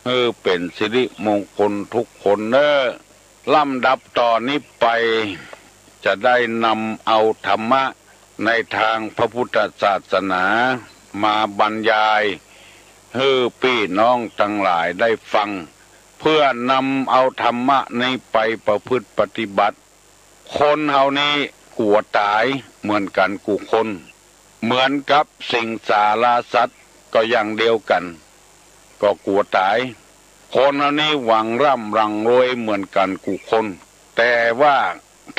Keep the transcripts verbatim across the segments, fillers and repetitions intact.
หื้อเป๋นสิริมงคลทุกคนเน่อ ลำดับต่อนี้ไป จะได้นำเอาธรรมะในตางพระพุทธศาสนามาบรรยาย หื้อปี้น้องตังหลายได้ฟัง เปื้อนำเอาธรรมะนี้ไปประพฤติปฏิบัติ คนเฮานี้กั๋วต๋ายเหมือนกั๋นกู้คน เหมือนกับสิงสาราสัตว์ก็อย่างเดียวกั๋น ก็กั๋วต๋าย คนเฮานี้หวังร่ำหวังรวยเหมือนกั๋นกู้คน แต่ว่า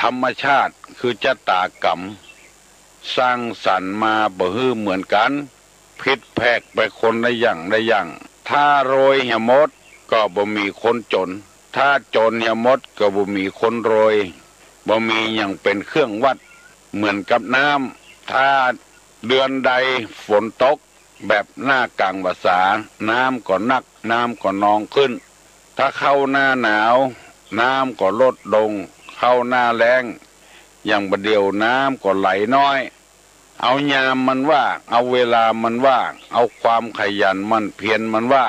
ธรรมชาติคือชะตากรรม สร้างสรรค์มาบ่หื้อเหมือนกั๋น ผิดแผกไปคนละอย่างละอย่าง ถ้ารวยเหียหมดก็บ่มีคนจ๋น ถ้าจ๋นเหียหมดก็บ่มีคนรวย บ่มีหยังเป๋นเครื่องวัด เหมือนกับน้ำ ถ้าเดือนใดฝนตกแบบหน้ากลางพรรษา น้ำก็นัก น้ำก็นองขึ้น ถ้าเข้าหน้าหนาว น้ำก็ลดลง เข้าหน้าแล้ง อย่างบ่าเดี่ยวน้ำก็ไหลน้อย เอายามมันว่า เอาเวลามันว่า เอาความขยันหมั่นเพียรมันว่า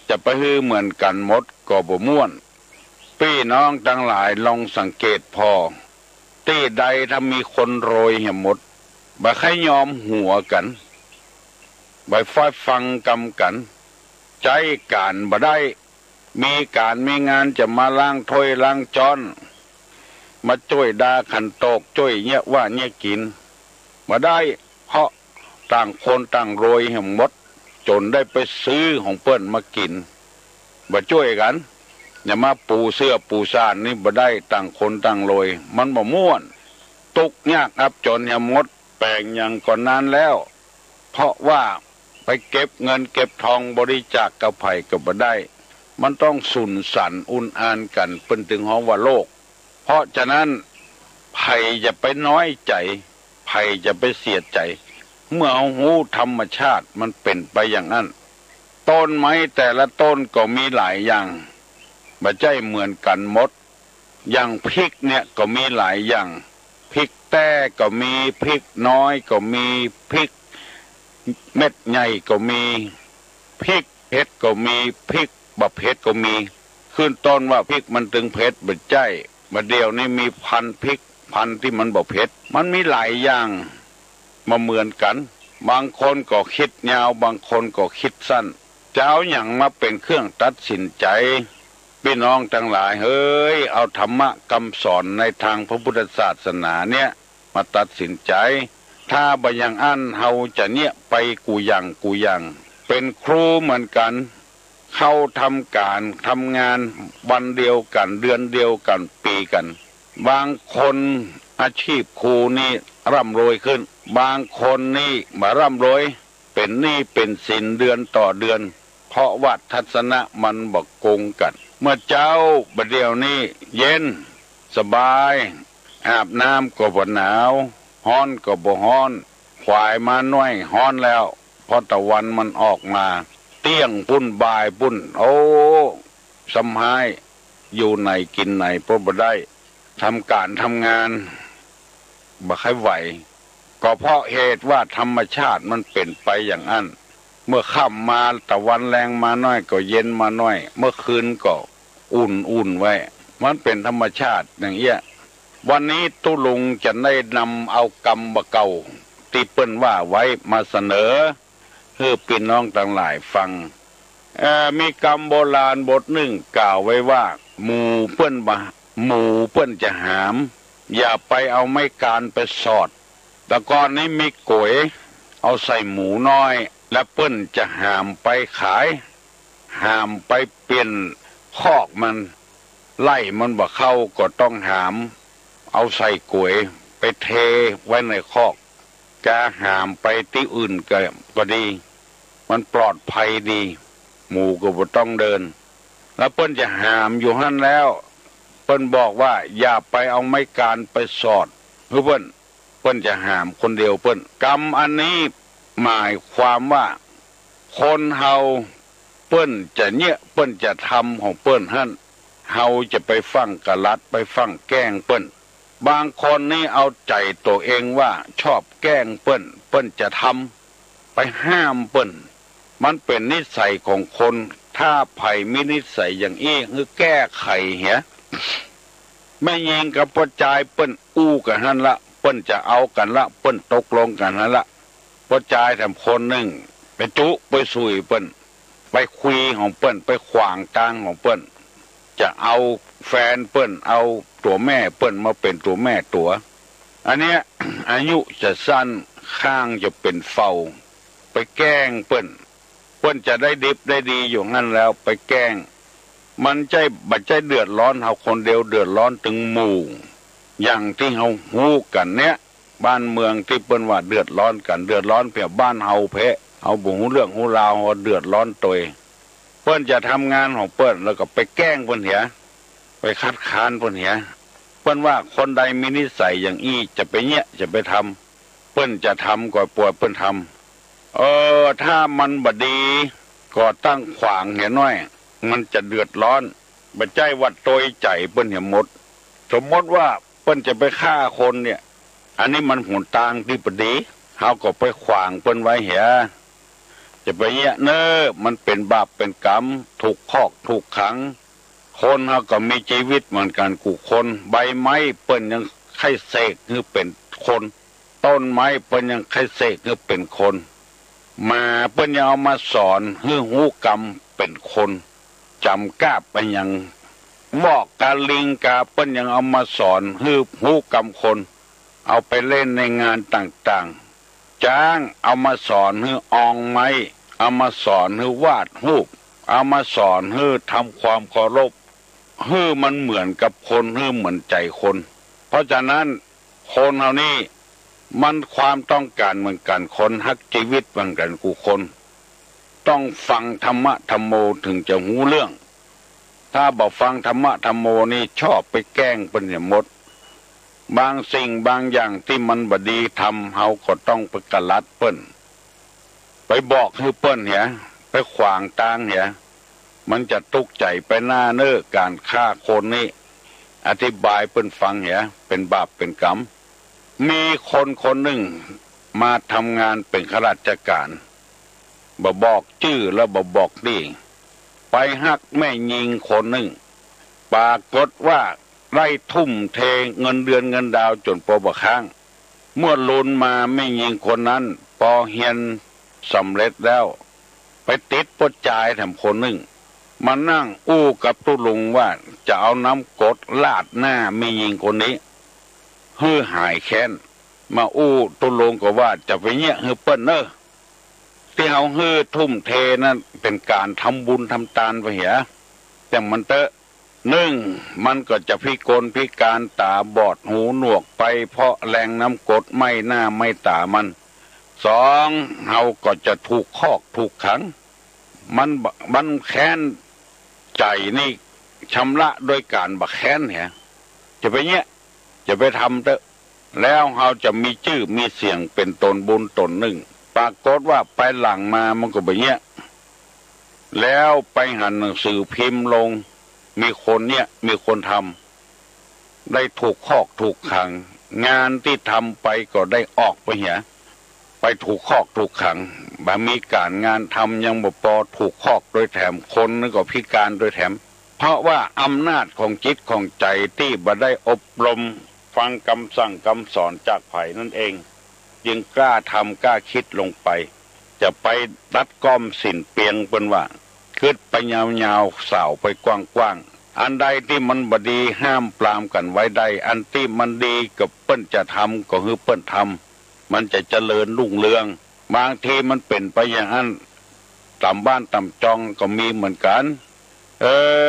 จะไปหื้อเหมือนกั๋นหมดก็บ่ม่วน ปี้น้องตังหลายลองสังเกตผ่อ ตี้ใดถ้ามีคนรวยเหียหมด บ่ใค่ยอมหัวกั๋น บ่ใค่ฟังกำกั๋น ใจ๊ก๋านบ่ได้ มีก๋านมีงานจะมาล้างถ้วยล้างจ๊อน มาจ้วยดาขันโตก จ้วยเยียะว่าเยียะกิ๋น บ่ได้ เพราะต่างคนต่างรวยเหียหมด จ๋นได้ไปซื้อของเปิ้นมากิ๋น บ่จ้วยกั๋น อย่ามาปูเสื้อปูซ่านนี่บ่ได้ ต่างคนต่างรวย มันบ่ม่วน ตุ๊กข์ยากอับจ๋นเหียหมด แป๋งหยังก็นานแล้ว เพราะว่าไปเก็บเงินเก็บทองบริจาคกับใผก็บ่ได้ มันต้องสุนสันต์อุนอานกั๋น เปิ้นตึงฮ้องว่าโลก เพราะฉะนั้น ใผอย่าไปน้อยใจ๋ ใผอย่าไปเสียใจ๋ เมื่อเฮาฮู้ธรรมชาติมันเป๋นไปอย่างอั้น ต้นไม้แต่ละต้นก็มีหลายอย่าง บ่ใจ้เหมือนกั๋นหมด อย่างพริกเนี่ยก็มีหลายอย่าง พริกแต้ก็มี พริกน้อยก็มี พริกเม็ดใหญ่ก็มี พริกเผ็ดก็มี พริกบ่เผ็ดก็มี ขึ้นต้นว่าพริกมันตึงเผ็ด บ่ใจ้ บ่าเดี่ยวนี้มีพันธุ์พริก พันธุ์ตี้มันบ่เผ็ด มันมีหลายอย่าง บ่เหมือนกั๋น บางคนก็กึ๊ดยาว บางคนก็กึ๊ดสั้น จะเอาหยังมาเป๋นเครื่องตัดสินใจ๋ ปี้น้องตังหลายเหย เอาธรรมะกำสอนในตางพระพุทธศาสนาเนี่ยมาตัดสินใจ๋ ถ้าบ่อย่างอั้นเฮาจะเยียะไปกู้อย่างกู้อย่าง เป๋นครูเหมือนกั๋น เข้าทำก๋านทำงานวันเดียวกั๋น เดือนเดียวกั๋น ปี๋กั๋น บางคนอาชีพครูนี่ร่ำรวยขึ้น บางคนนี่บ่ร่ำรวย เป๋นหนี้เป๋นสินเดือนต่อเดือน เพราะว่าทัศนะมันบ่กงกั๋น เมื่อเจ๊าบ่าเดี่ยวนี้เย็นสบาย อาบน้ำก็บ่หนาว ฮ้อนก็บ่ฮ้อน ขวายมาน้อยฮ้อนแล้ว เพราะตะวันมันออกมา เตี้ยงปุ้นบ่ายปุ้น โอ้ ซ้ำฮ้าย อยู่ไหนกิ๋นไหนก็บ่ได้ ทำก๋านทำงานบ่ใค่ไหว ก็เพราะเหตุว่าธรรมชาติมันเป๋นไปอย่างอั้น เมื่อค่ำมาตะวันแลงมาน้อยก็เย็นมาน้อย เมื่อคืนก็อุ่นๆ ไว้ มันเป๋นธรรมชาติอย่างเอี้ย วันนี้ตุ๊ลุงจะได้นำเอากำบ่าเก่าตี้เปิ้นว่าไว้มาเสนอ หื้อปี้น้องตังหลายฟัง เอ่อ มีกำโบราณบทนึ่งกล่าวไว้ว่า หมูเปิ้นบ่า หมูเปิ้นจะหาม อย่าไปเอาไม้กานไปสอด แต่ก่อนนี้มีก๋วย เอาใส่หมูน้อย แล้วเปิ้นจะหามไปขาย หามไปเปลี่ยนคอกมัน ไล่มันบ่เข้าก็ต้องหาม เอาใส่ก๋วยไปเทไว้ในคอก จะหามไปตี้อื่นก็ ก็ดี มันปลอดภัยดี หมูก็บ่ต้องเดิน แล้วเปิ้นจะหามอยู่หั้นแล้ว เปิ้นบอกว่าอย่าไปเอาไม้กานไปสอดหื้อเปิ้น เปิ้นจะหามคนเดียวเปิ้น กำอันนี้หมายความว่า คนเฮาเปิ้นจะเยียะ เปิ้นจะทำของเปิ้นหั้น เฮาจะไปฟั่งกะลัด ไปฟั่งแก้งเปิ้น บางคนนี่เอาใจ๋ตั๋วเองว่าชอบแก้งเปิ้น เปิ้นจะทำ ไปห้ามเปิ้น มันเป๋นนิสัยของคน ถ้าใผมีนิสัยอย่างอี้ หื้อแก้ไขเหีย แม่ญิงกับป้อจายเปิ้นอู้กั๋นหั้นละ เปิ้นจะเอากั๋นละ เปิ้นตกลงกั๋นหั้นละ ป้อจายแถมคนนึ่ง ไปจุไปสุยเปิ้น ไปคุยของเปิ้น ไปขวางตางของเปิ้น จะเอาแฟนเปิ้น เอาตั๋วแม่เปิ้นมาเป๋นตั๋วแม่ตั๋ว อันเนี้ย อายุจะสั้น ข้างจะเป๋นเฝ้า ไปแกล้งเปิ้น เปิ้นจะได้ดิบได้ดีอยู่หั้นแล้ว ไปแกล้ง มันใจ้ บ่ใจ้เดือดร้อนเฮาคนเดียว เดือดร้อนตึงหมู่ อย่างตี้เฮาฮู้กั๋นเนี้ย บ้านเมืองตี้เปิ้นว่าเดือดร้อนกั๋น เดือดร้อนเปียบบ้านเฮาแพ้ เฮาบ่ฮู้เรื่องฮู้ราว เฮาเดือดร้อนตวย เปิ้นจะทำงานของเปิ้น แล้วก็ไปแกล้งเปิ้นเหีย ไปคัดค้านเปิ้นเหีย เปิ้นว่าคนใดมีนิสัยอย่างอี้ จะไปเยียะ จะไปทำ เปิ้นจะทำก็ปล่อยเปิ้นทำ เออ ถ้ามันบ่ดี ก็ตั้งขวางเหียน้อย มันจะเดือดร้อน บ่ใจ้ว่าตวยใจ๋เปิ้นเหียหมด สมมติว่าเปิ้นจะไปฆ่าคนเนี่ย อันนี้มันหนตางตี้บ่ดี เฮาก็ไปขวางเปิ้นไว้เหีย จะไปเยียะเน่อ มันเป๋นบาปเป๋นกรรม ถูกคอกถูกขัง คนเฮาก็มีจีวิตเหมือนกั๋นกู้คน ใบไม้เปิ้นยังใค่เสกหื้อเป๋นคน ต้นไม้เปิ้นยังใค่เสกหื้อเป๋นคน หมาเปิ้นยังเอามาสอนหื้อฮู้กรรมเป๋นคน จ๋ำกาบอะหยัง บอกกาลิงกาเปิ้นยังเอามาสอนหื้อฮู้กรรมคน เอาไปเล่นในงานต่างๆ จ๊างเอามาสอนหื้ออองไม้ เอามาสอนหื้อวาดฮูป เอามาสอนหื้อทำความเคารพ หื้อมันเหมือนกับคน หื้อเหมือนใจ๋คน เพราะฉะนั้น คนเฮานี่ มันความต้องก๋านเหมือนกั๋น คนฮักจีวิตเหมือนกั๋นกู้คน ต้องฟังธรรมะธัมโมถึงจะฮู้เรื่อง ถ้าบ่ฟังธรรมะธัมโมนี่ ชอบไปแกล้งเปิ้นเหียหมด บางสิ่งบางอย่างตี้มันบ่ดีทำ เฮาก็ต้องไปกะลัดเปิ้น ไปบอกหื้อเปิ้นเหีย ไปขวางตางเหีย มันจะตุ๊กใจ๋ไปหน้าเน่อ ก๋านฆ่าคนนี่ อธิบายเปิ้นฟังเหีย เป๋นบาปเป๋นกรรม มีคนคนนึ่งมาทำงานเป๋นข้าราชก๋าน บ่บอกจื้อแล้วบ่บอกตี้ ไปฮักแม่ญิงคนนึ่ง ปรากฏว่าได้ทุ่มเทเงินเดือนเงินดาวจ๋นปอบ่าค้าง เมื่อลุนมาแม่ญิงคนนั้นปอเฮียนสำเร็จแล้ว ไปติดป้อจายแถมคนนึ่ง มานั่งอู้กับตุ๊ลุงว่าจะเอาน้ำกรดราดหน้าแม่ญิงคนนี้ หื้อหายแค้น มาอู้ตุ๊ลุงก็ว่าจะไปเยียะหื้อเปิ้นเน่อ ตี้เฮาหื้อทุ่มเทนั้นเป๋นก๋านทำบุญทำตานไปเหีย แต่มันเต๊อะ นึ่ง มันก็จะพิกลพิก๋านต๋าบอดหูหนวกไปเพราะแรงน้ำกรดไหม้หน้าไหม้ต๋ามัน สอง เฮาก็จะถูกคอกถูกขัง มันบ่ มันแค้นใจ๋นี่ ชำระโดยก๋านบ่แค้นเหีย จะไปเยียะ จะไปทำเต๊อะ แล้วเฮาจะมีจื้อมีเสียงเป๋นต๋นบุญต๋นนึ่ง ปรากฏว่าไปหลังมามันก็บ่เยียะ แล้วไปหันหนังสือพิมพ์ลง มีคนเยียะ มีคนทำ ได้ถูกคอกถูกขัง งานตี้ทำไปก็ได้ออกไปเหีย ไปถูกคอกถูกขัง บ่มีก๋านงานทำยังบ่ปอ ถูกคอกโดยแถม คนนี่ก็พิก๋านโดยแถม เพราะว่าอำนาจของจิตของใจ๋ตี้บ่ได้อบรมฟังกำสั่งกำสอนจากใผนั่นเอง จึงกล้าทำกล้ากึ๊ดลงไป จะไปตัดก้อมสิ้นเปลืองเปิ้นว่า กึ๊ดไปยาวๆ ส่าวไปกว้างๆ อันใดตี้มันบ่ดีห้ามปรามกั๋นไว้ได้ อันตี้มันดีก็เปิ้นจะทำก็หื้อเปิ้นทำ มันจะเจริญรุ่งเรือง บางทีมันเป๋นไปอย่างอั้น ต๋ามบ้านต๋ามจองก็มีเหมือนกั๋น เอ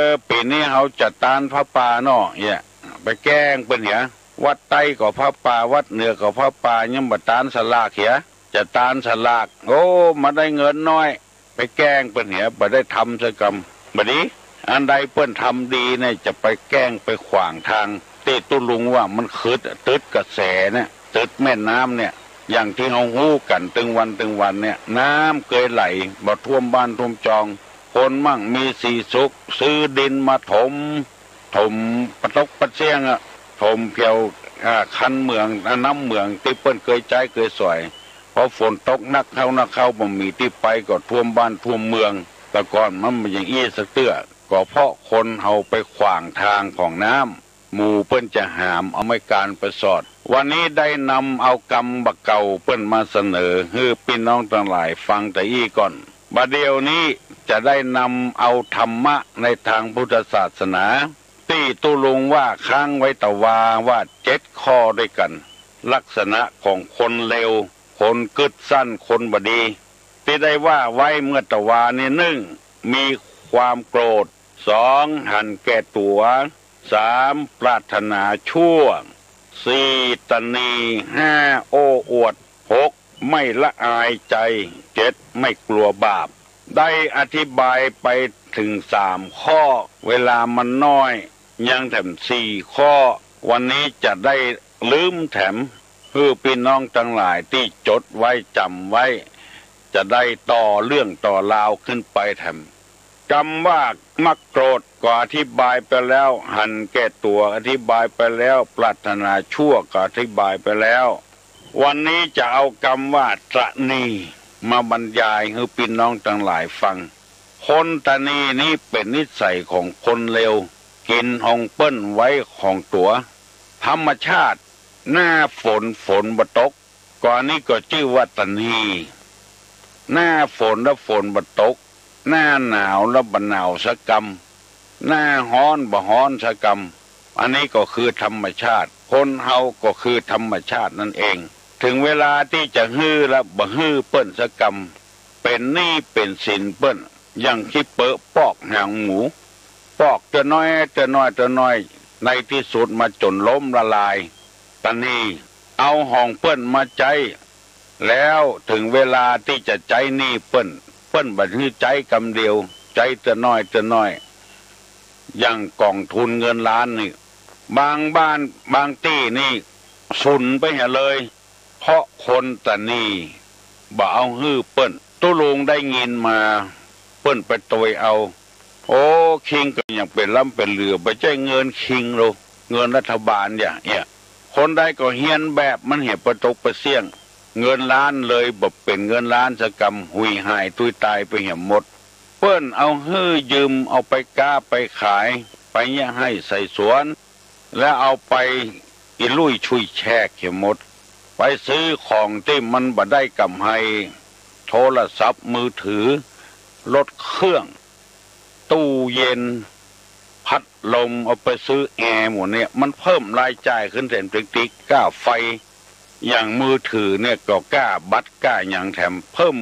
อ ปี๋นี้เฮาจะตานผ้าป่าเนาะ เหีย ไปแกล้งเปิ้นเหีย วัดใต้ก็ผ้าป่า วัดเหนือก็ผ้าป่า ยังบ่ตานสลากเหีย จะตานสลาก โอ้ มาได้เงินน้อย ไปแกล้งเปิ้นเหีย บ่ได้ทำสักกำ บ่ดี อันใดเปิ้นทำดีเนี่ย จะไปแกล้งไปขวางตาง ตี้ตุ๊ลุงว่ามันขึดอะ ตึดกระแสเนี่ย ตึดแม่น้ำเนี่ย อย่างตี้เฮาฮู้กั๋นตึงวันตึงวันเนี่ย น้ำเกยไหล บ่ท่วมบ้านท่วมจอง คนมั่งมีสีสุข ซื้อดินมาถม ถมปะตกปะเสี้ยงอะ ถมเผียว อ่า คันเหมือง อ่า น้ำเหมืองตี้เปิ้นเกยใจ๊เกยสอย พอฝนตกหนักเข้าหนักเข้า บ่มีตี้ไปก็ท่วมบ้านท่วมเมือง แต่ก่อนมันบ่อย่างอี้สักเตื้อ ก็เพราะคนเฮาไปขวางตางของน้ำ หมู่เปิ้นจะหามเอาไม้กานไปสอด วันนี้ได้นำเอากำบ่าเก่าเปิ้นมาเสนอหื้อปี้น้องตังหลายฟังแต่อี้ก่อน บ่าเดี่ยวนี้จะได้นำเอาธรรมะในตางพุทธศาสนา ตี้ตุ๊ลุงว่าค้างไว้ตะวาว่าเจ็ดข้อด้วยกั๋น ลักษณะของคนเลว คนกึ๊ดสั้น คนบ่ดี ตี้ได้ว่าไว้เมื่อตะวานี้ นึ่ง มีความโกรธ สอง หันแก่ตั๋ว สาม ปรารถนาชั่ว สี่ ตะหนี ห้า โอ้อวด หก ไม่ละอายใจ๋ เจ็ด ไม่กลัวบาป ได้อธิบายไปเถิงสามข้อ เวลามันน้อย ยังแถมสี่ข้อ วันนี้จะได้ลืมแถม หื้อปี้น้องตังหลายตี้จดไว้จ๋ำไว้ จะได้ต่อเรื่องต่อราวขึ้นไปแถม กำว่ามักโกรธก็อธิบายไปแล้ว หันแก่ตั๋วอธิบายไปแล้ว ปรารถนาชั่วก็อธิบายไปแล้ว วันนี้จะเอากำว่าตะหนีมาบรรยายหื้อปี้น้องตังหลายฟัง คนตะหนีนี้เป๋นนิสัยของคนเลว กิ๋นของเปิ้นไว้ของตั๋ว ธรรมชาติ หน้าฝนฝนบ่ตก ก็อันนี้ก็จื้อว่าตะหนี หน้าฝนละฝนบ่ตก หน้าหนาวละบ่หนาวสักกำ หน้าฮ้อนบ่ฮ้อนสักกำ อันนี้ก็คือธรรมชาติ คนเฮาก็คือธรรมชาตินั้นเอง เถิงเวลาตี้จะหื้อละบ่หื้อเปิ้นสักกำ เป๋นหนี้เป๋นสินเปิ้น อย่างขี้เปอะปอกหางหมู ปอกเตื้อน้อยเตื้อน้อยเตื้อน้อย ในตี้สุดมาจ๋นล้มละลาย ตะหนี เอาของเปิ้นมาใจ๊ แล้วเถิงเวลาตี้จะใจ๊หนี้เปิ้น เปิ้นบ่หื้อใจ๊กำเดียว ใจ๊เตื้อน้อยเตื้อน้อย อย่างก๋องทุนเงินล้านนี่ บางบ้านบางตี้นี่สูญไปเหียเลย เพราะคนตะหนีบ่เอาหื้อเปิ้น ตุ๊ลุงได้ยินมา เปิ้นไปตวยเอา โอ้ คิงก็ยังเป๋นล้ำเป๋นเหลือ บ่ใจ้เงินคิงโล เงินรัฐบาลเนี่ย เนี่ย คนใดก็เฮียนแบบมันเหีย ไปตกไปเสี้ยง เงินล้านเลยบ่เป๋นเงินล้านสักกำ หุยหายตุ้ยตายไปเหียหมด เปิ้นเอาหื้อยืม เอาไปก๊าไปขาย ไปเยียะไฮ่ใส่สวน แล้วเอาไปอิรุ่ยชุยแฉกเหียหมด ไปซื้อของตี้มันบ่ได้ก๋ำไร โทรศัพท์มือถือ รถเครื่อง ตู้เย็น พัดลม เอาไปซื้อแอร์หมดเนี่ย มันเพิ่มรายจ่ายขึ้นแถมติ๊กๆ ก้าไฟ อย่างมือถือเนี่ยก็ก้าบัตรก้าหยังแถม เพิ่ม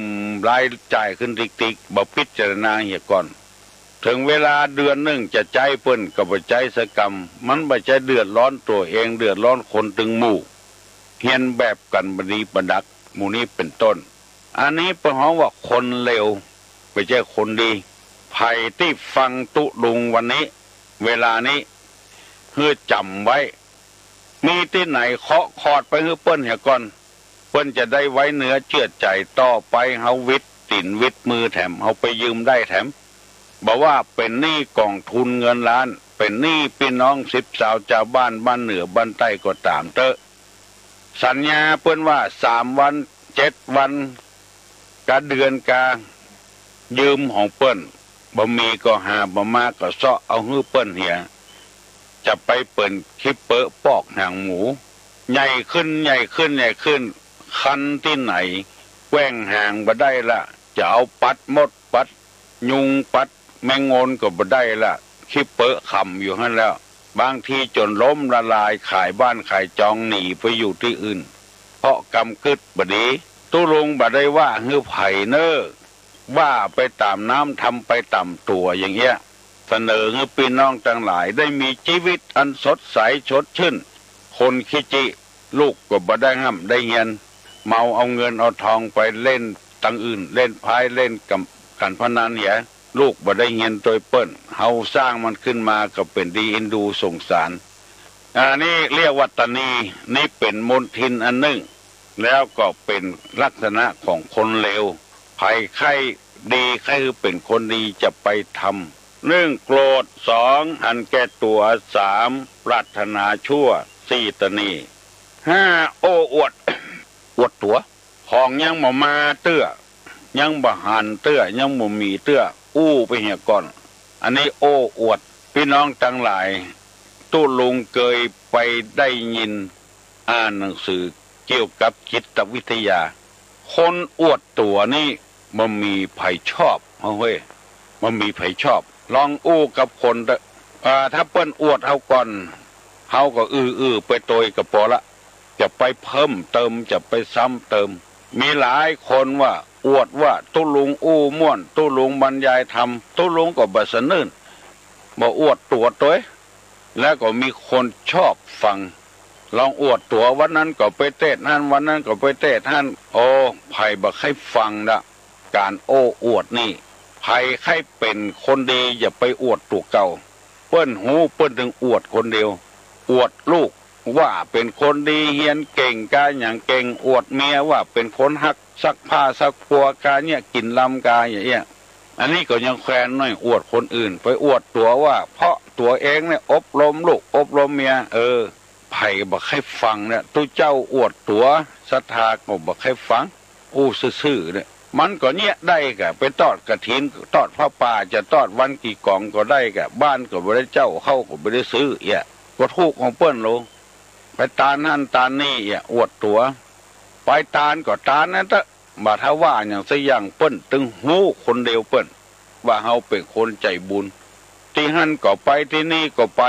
รายจ่ายขึ้นติ๊กๆ บ่พิจารณาเหียก่อน เถิงเวลาเดือนนึ่งจะใจ๊เปิ้นก็บ่ใจ๊สักกำ มันบ่ใจ้เดือดร้อนตั๋วเอง เดือดร้อนคนตึงหมู่ เฮียนแบบกั๋นบ่ดีบ่ดัก หมู่นี้เป๋นต้น อันนี้เปิ้นฮ้องว่าคนเลว บ่ใจ้คนดี ใผตี้ฟังตุ๊ลุงวันนี้ เวลานี้ หื้อจ๋ำไว้ มีตี้ไหนเคาะคอดไปหื้อเปิ้นเหียก่อน เปิ้นจะได้ไว้เนื้อเจื้อใจ๋ ต่อไปเฮาวิดตี๋นวิดมือแถม เฮาไปยืมได้แถม บ่ว่าเป๋นหนี้ก๋องทุนเงินล้าน เป๋นหนี้ปี้น้องสิบสาวจาวบ้านบ้านเหนือบ้านใต้ก็ต๋ามเต๊อะ สัญญาเปิ้นว่าสามวัน เจ็ดวัน กาเดือนกา ยืมของเปิ้น บ่มีก็หา บ่มาก็เซาะเอาหื้อเปิ้นเหีย จะไปเป๋นขี้เปอะปอกหางหมู ใหญ่ขึ้น ใหญ่ขึ้น ใหญ่ขึ้น คันตี้ไหน แกว่งหางบ่ได้ละ จะเอาปัดมดปัดยุงปัดแมงงนก็บ่ได้ละ ขี้เปอะขำอยู่หั้นแล้ว บางทีจ๋นล้มละลาย ขายบ้านขายจองหนีไปอยู่ตี้อื่น เพราะกำกึ๊ดบ่ดี ตุ๊ลุงบ่ได้ว่าหื้อใผเน่อ ว่าไปต๋ามน้ำ ทำไปต๋ามตั๋วอย่างเอี้ย เสนอหื้อปี้น้องตังหลายได้มีจีวิตอันสดใสสดชื่น คนขี้จี้ ลูกก็บ่ได้ฮ่ำได้เฮียน เมาเอาเงินเอาทองไปเล่นตังอื่น เล่นไพ่เล่นก๋ำ ก๋านพนันเหีย ลูกบ่ได้เฮียนตวยเปิ้น เฮาสร้างมันขึ้นมาก็เป๋นดีเอ็นดูสงสาร อันนี้เรียกว่าตะหนี นี่เป๋นมลทินอันนึ่ง แล้วก็เป๋นลักษณะของคนเลว ใผใค่ดีใค่หื้อเป๋นคนดีจะไปทำ นึ่ง โกรธ สอง หันแก่ตั๋ว สาม ปรารถนาชั่ว สี่ ตะหนี ห้า โอ้อวด อวดตั๋ว ของยังบ่มาเตื้อ ยังบ่หันเตื้อ ยังบ่มีเตื้อ อู้ไปเหียก่อน อันนี้โอ้อวด ปี้น้องตังหลาย ตุ๊ลุงเกยไปได้ยิน อ่านหนังสือเกี่ยวกับจิตวิทยา คนอวดตั๋วนี่บ่มีใผชอบ เฮ้ย บ่มีใผชอบ ลองอู้กับคนเต๊อะ อ่า ถ้าเปิ้นอวดเฮาก่อน เฮาก็อื้อๆ ไปตวยก็ปอละ จะไปเพิ่มเติม จะไปซ้ำเติม มีหลายคนว่าอวดว่าตุ๊ลุงอู้ม่วน ตุ๊ลุงบรรยายธรรม ตุ๊ลุงก็บ่สะอื้น บ่อวดตั๋วตวย แล้วก็มีคนชอบฟัง ลองอวดตั๋ว วันนั้นก็ไปเตศน์หั้น วันนั้นก็ไปเตศน์หั้น โอ้ ใผบ่ใค่ฟังละ ก๋านโอ้อวดนี่ ใผใค่เป๋นคนดีอย่าไปอวดตั๋วเก่า เปิ้นฮู้เปิ้นตึงอวดคนเดียว อวดลูกว่าเป๋นคนดี เฮียนเก่ง กาหยังเก่ง อวดเมียว่าเป๋นคนฮัก ซักผ้าซักปัว กาเยียะกิ๋นลำ กาอย่างเอี้ย อันนี้ก็ยังแควนหน้อย อวดคนอื่น ไปอวดตั๋วว่า เพราะตั๋วเองเนี่ยอบรมลูก อบรมเมีย เออ ใผบ่ใค่ฟังเนี่ย ตุ๊เจ้าอวดตั๋ว ศรัทธาก็บ่ใค่ฟัง อู้ซื่อๆ เนี่ย มันก็เยียะได้ก่ะ ไปตอดกฐิน ตอดผ้าป่า จะตอดวันกี่ก๋องก็ได้ก่ะ บ้านก็บ่ได้เจ้า ข้าวก็บ่ได้ซื้อเอี้ย ก็ถูกของเปิ้นโล ไปตานหั้นตานนี่เอี้ย อวดตั๋ว ไปตานก็ตานนั้นเต๊อะ บ่ถ้าว่าหยังสักอย่าง เปิ้นตึงฮู้คนเดียวเปิ้น ว่าเฮาเป๋นคนใจ๋บุญ ตี้หั้นก็ไป ตี้นี่ก็ไป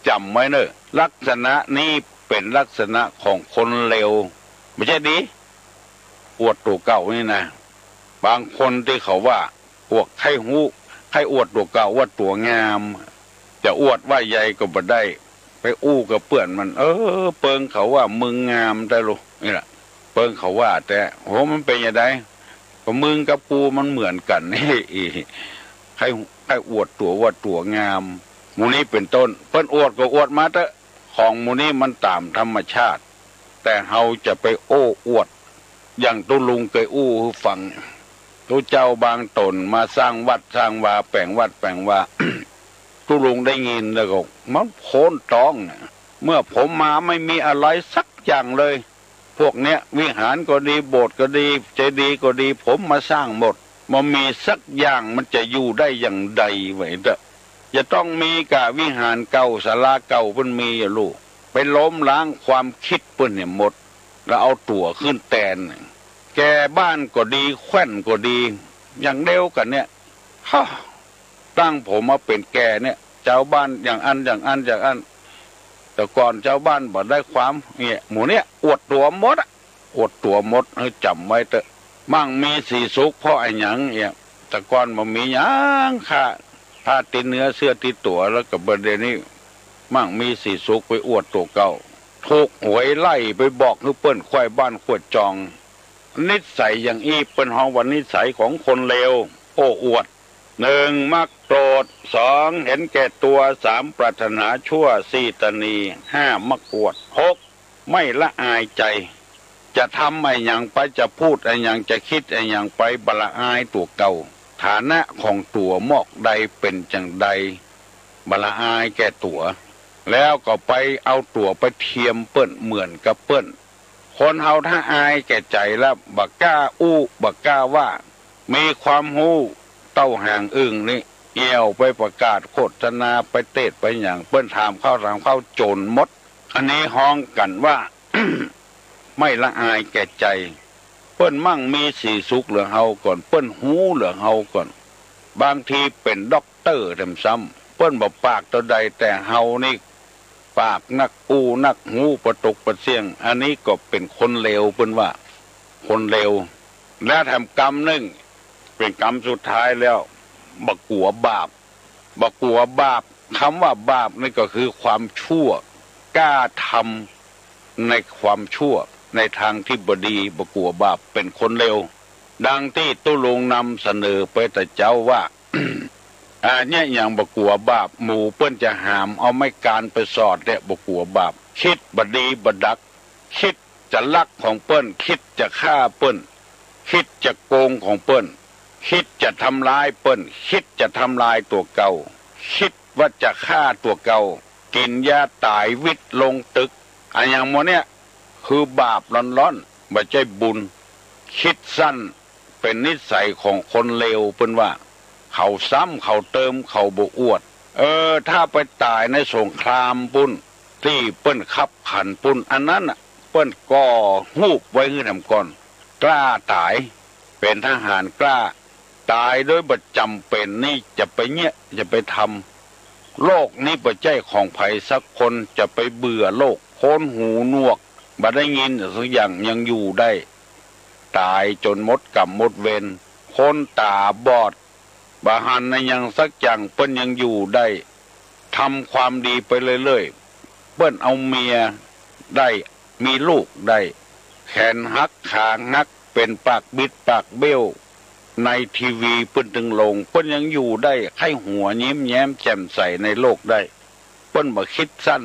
จ๋ำไว้เน่อ ลักษณะนี้เป๋นลักษณะของคนเลว บ่ใจ้ดี อวดตั๋วเก่านี่นะ บางคนตี้เขาว่า อวดใค่ฮู้ ใค่อวดตั๋วเก่าว่าตั๋วงาม จะอวดว่าใหญ่ก็บ่ได้ ไปอู้กับเปื้อนมัน เออ เปิงเขาว่ามึงงามแต๊ลูก นี่แหละ เปิงเขาว่าแต๊ โห มันเป๋นจะใด ก็มึงกับกูมันเหมือนกั๋น ใค่ ใค่อวดตั๋วว่าตั๋วงาม หมู่นี้เป๋นต้น เปิ้นอวดก็อวดมาเต๊อะ ของหมู่นี้มันต๋ามธรรมชาติ แต่เฮาจะไปโอ้อวด อย่างตุ๊ลุงเกยอู้หื้อฟัง ตุ๊เจ้าบางต๋นมาสร้างวัดสร้างวา แป๋งวัดแป๋งวา ตุ๊ลุงได้ยินแล้วก็มันโพ้นต๊องเนี่ย เมื่อผมมาไม่มีอะไรสักอย่างเลย พวกเนี้ย วิหารก็ดี โบสถ์ก็ดี เจดีย์ก็ดี ผมมาสร้างหมด บ่มีสักอย่าง มันจะอยู่ได้อย่างใด ว่าเต๊อะ จะต้องมีก่าวิหารเก่า ศาลาเก่าเปิ้นมีอยู่ลูก ไปล้มล้างความคิดเปิ้นเนี่ยหมด แล้วเอาตั๋วขึ้นแตน แก่บ้านก็ดี แคว่นก็ดี อย่างเดียวกั๋นเนี่ย ฮ่า ตั้งผมมาเป๋นแก่เนี่ย จาวบ้านอย่างอั้น อย่างอั้น อย่างอั้น แต่ก่อนจาวบ้านบ่ได้ความ เนี่ย หมู่เนี่ย อวดตั๋วหมดอะ อวดตั๋วหมด หื้อจ๋ำไว้เต๊อะ มั่งมีสีสุขเพราะอะหยัง เนี่ย แต่ก่อนบ่มีหยัง ค่าผ้าติดเนื้อเสื้อติดตั๋ว แล้วก็บ่าเดี่ยวนี้ มั่งมีสีสุขไปอวดตั๋วเก่า ถูกหวยไล่ไปบอกหื้อเปิ้นไขว้บ้านไขว้จอง นิสัยอย่างอี้เปิ้นฮ้องว่านิสัยของคนเลว โอ้อวด หนึ่ง มักโกรธ สอง เห็นแก่ตัว สาม ปรารถนาชั่ว สี่ ตะหนี ห้า มักอวด หก ไม่ละอายใจ๋ จะทำอะหยังไป จะพูดอะหยัง จะกึ๊ดอะหยังไป บ่ละอายตั๋วเก่า ฐานะของตั๋วหมอกใดเป๋นจั่งใด บ่ละอายแก่ตั๋ว แล้วก็ไปเอาตั๋วไปเทียมเปิ้นเหมือนกับเปิ้น คนเฮาถ้าอายแก่ใจ๋แล้ว บ่กล้าอู้ บ่กล้าว่า มีความฮู้เต้าหางอึ่งนี่ เอี่ยวไปประกาศโฆษณา ไปเตศน์ไปหยัง เปิ้นถามเข้าถามเข้า โจ๋นหมด อันนี้ฮ้องกั๋นว่า ไม่ละอายแก่ใจ๋ เปิ้นมั่งมีสีสุขเหลือเฮาก่อน เปิ้นฮู้เหลือเฮาก่อน บางทีเป๋นด็อกเตอร์แถมซ้ำ เปิ้นบ่ปากเต้าใด แต่เฮานี่ปากนักอู้นักฮู้ ปะตกปะเสี้ยง อันนี้ก็เป๋นคนเลว เปิ้นว่า คนเลว และแถมกำนึ่ง เป๋นกำสุดท้ายแล้ว บ่กั๋วบาป บ่กั๋วบาป กำว่าบาปนี่ก็คือความชั่ว กล้าทำในความชั่ว ในตางตี้บ่ดี บ่กั๋วบาป เป๋นคนเลว ดังตี้ตุ๊ลุงนำเสนอไปแต่เจ๊าว่า อันเนี้ยอย่างบ่กั๋วบาป หมู่เปิ้นจะหามเอาไม้กานไปสอดเนี่ย บ่กั๋วบาป กึ๊ดบ่ดีบ่ดัก กึ๊ดจะลักของเปิ้น กึ๊ดจะฆ่าเปิ้น กึ๊ดจะโกงของเปิ้น กึ๊ดจะทำร้ายเปิ้น กึ๊ดจะทำลายตั๋วเก่า กึ๊ดว่าจะฆ่าตั๋วเก่า กิ๋นยาต๋ายวิดลงตึก อะหยังหมู่เนี้ย คือบาปล้วนๆ บ่ใจ้บุญ กึ๊ดสั้น เป๋นนิสัยของคนเลว เปิ้นว่า เขาซ้ำ เขาเติม เขาบ่อวด เออ ถ้าไปต๋ายในสงครามปุ้น ตี้เปิ้นคับขันปุ้น อันนั้นน่ะ เปิ้นก่อฮูปไว้หื้อแถมก่อน กล้าต๋าย เป๋นทหารกล้า ต๋ายโดยบ่จ๋ำเป๋นนี่ จะไปเยียะ จะไปทำ โลกนี้บ่ใจ้ของใผสักคน จะไปเบื่อโลก คนหูหนวก บ่ได้ยินสักอย่างยังอยู่ได้ ต๋ายจ๋นหมดกรรมหมดเวร คนต๋าบอด บ่หันอะหยังสักอย่าง เปิ้นยังอยู่ได้ ทำความดีไปเรื่อยๆ เปิ้นเอาเมียได้ มีลูกได้ แขนหัก ขาหัก เป๋นปากบิดปากเบี้ยว ในทีวีเปิ้นตึงลง เปิ้นยังอยู่ได้ ใค่หัวยิ้มแย้มแจ่มใสในโลกได้ เปิ้นบ่คิดสั้น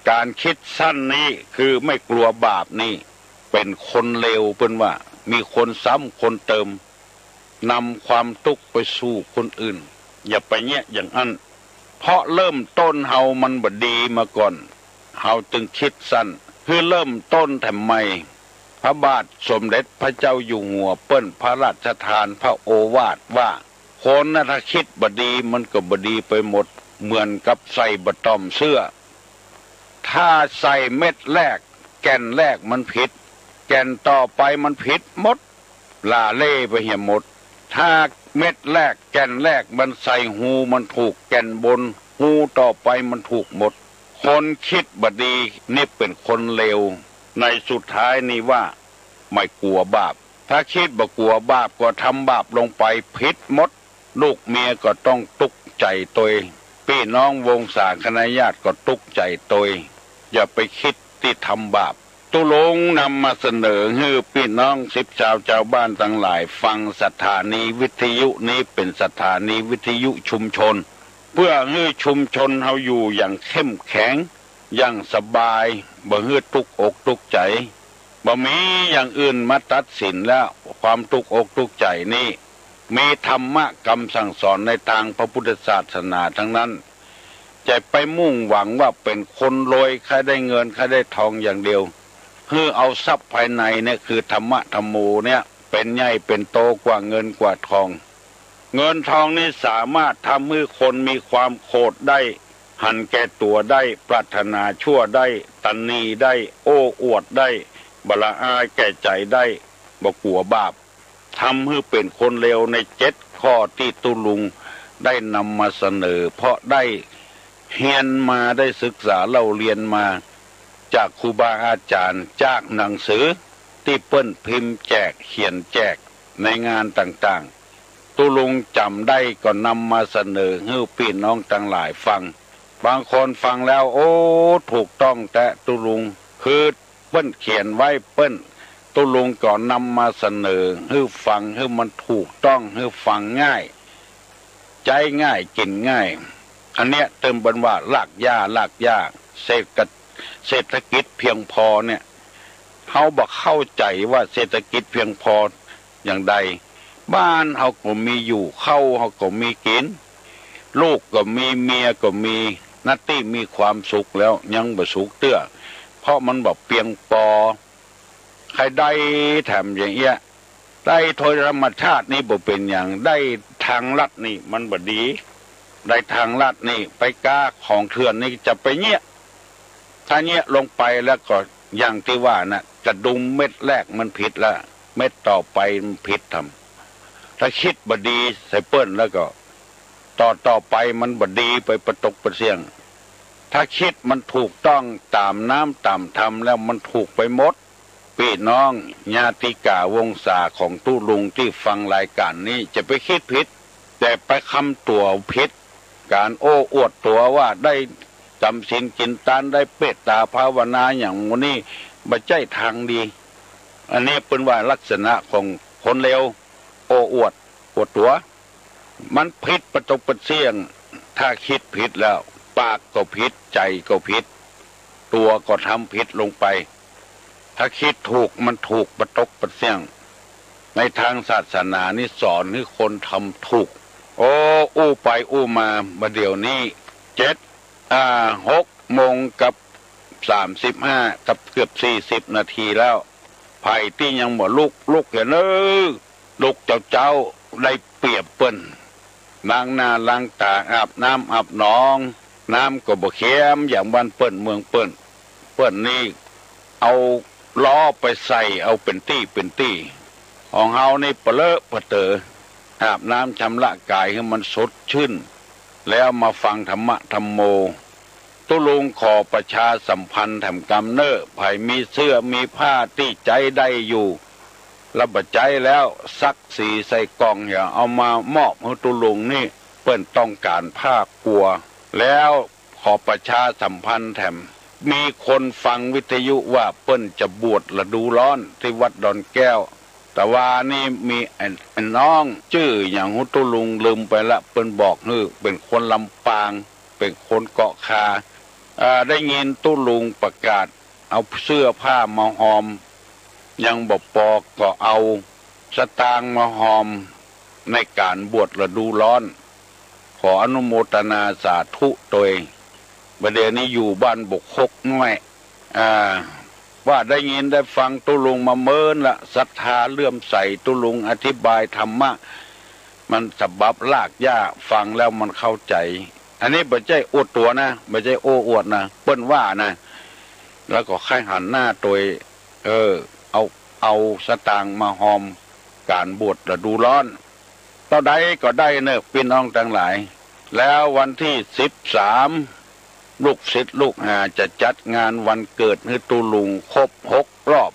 ก๋านคิดสั้นนี้คือไม่กลัวบาปนี่ เป๋นคนเลว เปิ้นว่า มีคนซ้ำคนเติม นำความตุ๊กข์ไปสู่คนอื่น อย่าไปเยียะอย่างอั้น เพราะเริ่มต้นเฮามันบ่ดีมาก่อน เฮาจึงคิดสั้น คือเริ่มต้นแถมใหม่ พระบาทสมเด็จพระเจ้าอยู่หัวเปิ้นพระราชทานพระโอวาทว่า คนน่ะถ้าคิดบ่ดีมันก็บ่ดีไปหมด เหมือนกับใส่บ่าต้อมเสื้อ ถ้าใส่เม็ดแรก แก่นแรกมันผิด แก่นต่อไปมันผิดหมด หล่าเล่ไปเหียหมด ถ้าเม็ดแรก แก่นแรกมันใส่ฮูมันถูก แก่นบน ฮูต่อไปมันถูกหมด คนคิดบ่ดีนี่เป๋นคนเลว ในสุดท้ายนี่ว่าไม่กลัวบาป ถ้าคิดบ่กลัวบาปก็ทำบาปลงไปผิดหมด ลูกเมียก็ต้องตุ๊กข์ใจ๋ตวย ปี้น้องวงศาคณะญาติก็ตุ๊กข์ใจ๋ตวย อย่าไปคิดตี้ทำบาป ตุ๊ลุงนำมาเสนอหื้อปี้น้องสิบชาวจาวบ้านตังหลายฟัง สถานีวิทยุนี้เป๋นสถานีวิทยุชุมชน เปื้อหื้อชุมชนเฮาอยู่อย่างเข้มแข็ง อย่างสบาย บ่หื้อตุ๊กอกตุ๊กใจ๋ บ่มีอย่างอื่นมาตัดสินแล้ว ความตุ๊กอกตุ๊กใจ๋นี่ มีธรรมะกำสั่งสอนในตางพระพุทธศาสนาตังนั้น จะไปมุ่งหวังว่าเป๋นคนรวย ใค่ได้เงิน ใค่ได้ทองอย่างเดียว หื้อเอาทรัพย์ภายในเนี่ย คือธรรมะธัมโมเนี่ย เป๋นใหญ่เป๋นโตกว่าเงินกว่าทอง เงินทองนี่สามารถทำหื้อคนมีความโขดได้ หันแก่ตั๋วได้ ปรารถนาชั่วได้ ตะหนีได้ โอ้อวดได้ บ่ละอายแก่ใจ๋ได้ บ่กลัวบาป ทำหื้อเป๋นคนเลวในเจ็ดข้อตี้ตุ๊ลุงได้นำมาเสนอ เพราะได้เฮียนมา ได้ศึกษาเล่าเรียนมา จากครูบาอาจ๋ารย์ จากหนังสือตี้เปิ้นพิมพ์แจก เขียนแจกในงานต่างๆ ตุ๊ลุงจ๋ำได้ก็นำมาเสนอหื้อปี้น้องตังหลายฟัง บางคนฟังแล้ว โอ้ ถูกต้องแต๊ตุ๊ลุง คือเปิ้นเขียนไว้ เปิ้น ตุ๊ลุงก็นำมาเสนอหื้อฟัง หื้อมันถูกต้อง หื้อฟังง่าย ใจ๊ง่าย กิ๋นง่าย อันเนี้ยเปิ้นว่ารากหญ้า รากหญ้า เศรษฐกิจ เศรษฐกิจเพียงพอเนี่ย เฮาบ่เข้าใจ๋ว่าเศรษฐกิจเพียงพออย่างใด บ้านเฮาก็มีอยู่ ข้าวเฮาก็มีกิ๋น ลูกก็มี เมียก็มี นาตี้มีความสุขแล้ว ยังบ่สุขเตื้อ เพราะมันบ่เปียงปอ ใค่ได้แถมอย่างเอี้ย ได้โดยธรรมชาตินี่บ่เป๋นหยัง ได้ตางลัดนี่มันบ่ดี ได้ตางลัดนี่ไปก๊าของเถื่อนนี่จะไปเยียะ ถ้าเยียะลงไปแล้วก็อย่างตี้ว่าน่ะ กระดุมเม็ดแรกมันผิดแล้ว เม็ดต่อไปมันผิดทำ ถ้าคิดบ่ดีใส่เปิ้นแล้วก็ ต่อต่อไปมันบ่ดีไปปะตกปะเสี้ยง ถ้าคิดมันถูกต้องต๋ามน้ำต๋ามธรรมแล้วมันถูกไปหมด ปี้น้องญาติก๋าวงศาของตุ๊ลุงตี้ฟังรายก๋านนี้จะไปคิดผิด แต่ไปคำตั๋วผิด ก๋านโอ้อวดตั๋วว่าได้จ๋ำศีลกิ๋นตาน ได้เมตต๋าภาวนาอย่างหมู่นี้ บ่ใจ้ตางดี อันนี้เปิ้นว่าลักษณะของคนเลว โอ้อวด อวดตั๋ว มันผิดปะตกปะเสี้ยง ถ้าคิดผิดแล้ว ปากก็ผิด ใจ๋ก็ผิด ตั๋วก็ทำผิดลงไป ถ้าคิดถูกมันถูกปะตกปะเสี้ยง ในตางศาสนานี่สอนหื้อคนทำถูก โอ้ อู้ไปอู้มา บ่าเดี่ยวนี้ เจ็ด อ่า หกโมงกับสามสิบห้า กับเกือบสี่สิบนาทีแล้ว ใผตี้ยังบ่ลุก ลุกเถอะเน่อ ลุกเจ๊าๆ ได้เปรียบเปิ้น ล้างหน้าล้างต๋า อาบน้ำอาบหนอง น้ำก็บ่เค็มอย่างบ้านเปิ้นเมืองเปิ้น เปิ้นนี่เอาล้อไปใส่เอาเป๋นตี้เป๋นตี้ ของเฮานี่ปะเลอะปะเต๋อ อาบน้ำชำระกายหื้อมันสดชื่น แล้วมาฟังธรรมะธัมโม ตุ๊ลุงขอประชาสัมพันธ์แถมกำเน่อ ใผมีเสื้อมีผ้าตี้ใจ๊ได้อยู่ แล้วบ่ใจ๊แล้ว ซักสีใส่ก่อง เหียเอามามอบหื้อตุ๊ลุงนี่ เปิ้นต้องก๋านผ้ากัว แล้วขอประชาสัมพันธ์แถม มีคนฟังวิทยุว่าเปิ้นจะบวชฤดูร้อนตี้วัดดอนแก้ว แต่ว่านี่มีไอ้ ไอ้น้องจื้อหยังฮู้ตุ๊ลุงลืมไปละ เปิ้นบอกหื้อ เป๋นคนลำปาง เป๋นคนเกาะคา เอ่อ ได้ยินตุ๊ลุงประกาศเอาเสื้อผ้ามาฮอม ยังบ่ปอก็เอาสตางค์มาฮอมในก๋านบวชฤดูร้อน ขออนุโมทนาสาธุตวย บ่าเดี่ยวนี้อยู่บ้านบกคกน้อย อ่า ว่าได้ยินได้ฟังตุ๊ลุงมาเมินละ ศรัทธาเลื่อมใสตุ๊ลุงอธิบายธรรมะ มันฉบับรากหญ้า ฟังแล้วมันเข้าใจ๋ อันนี้บ่ใจ้อวดตั๋วนะ บ่ใจ้โอ้อวดนะ เปิ้นว่านะ แล้วก็ใค่หันหน้าตวย เออ เอา เอาสตางค์มาฮอมก๋านบวชฤดูร้อน เต้าใดก็ได้เน่อปี้น้องตังหลาย แล้ววันตี้สิบสาม ลูกศิษย์ลูกหาจะจัดงานวันเกิดหื้อตุ๊ลุงครบหกรอบ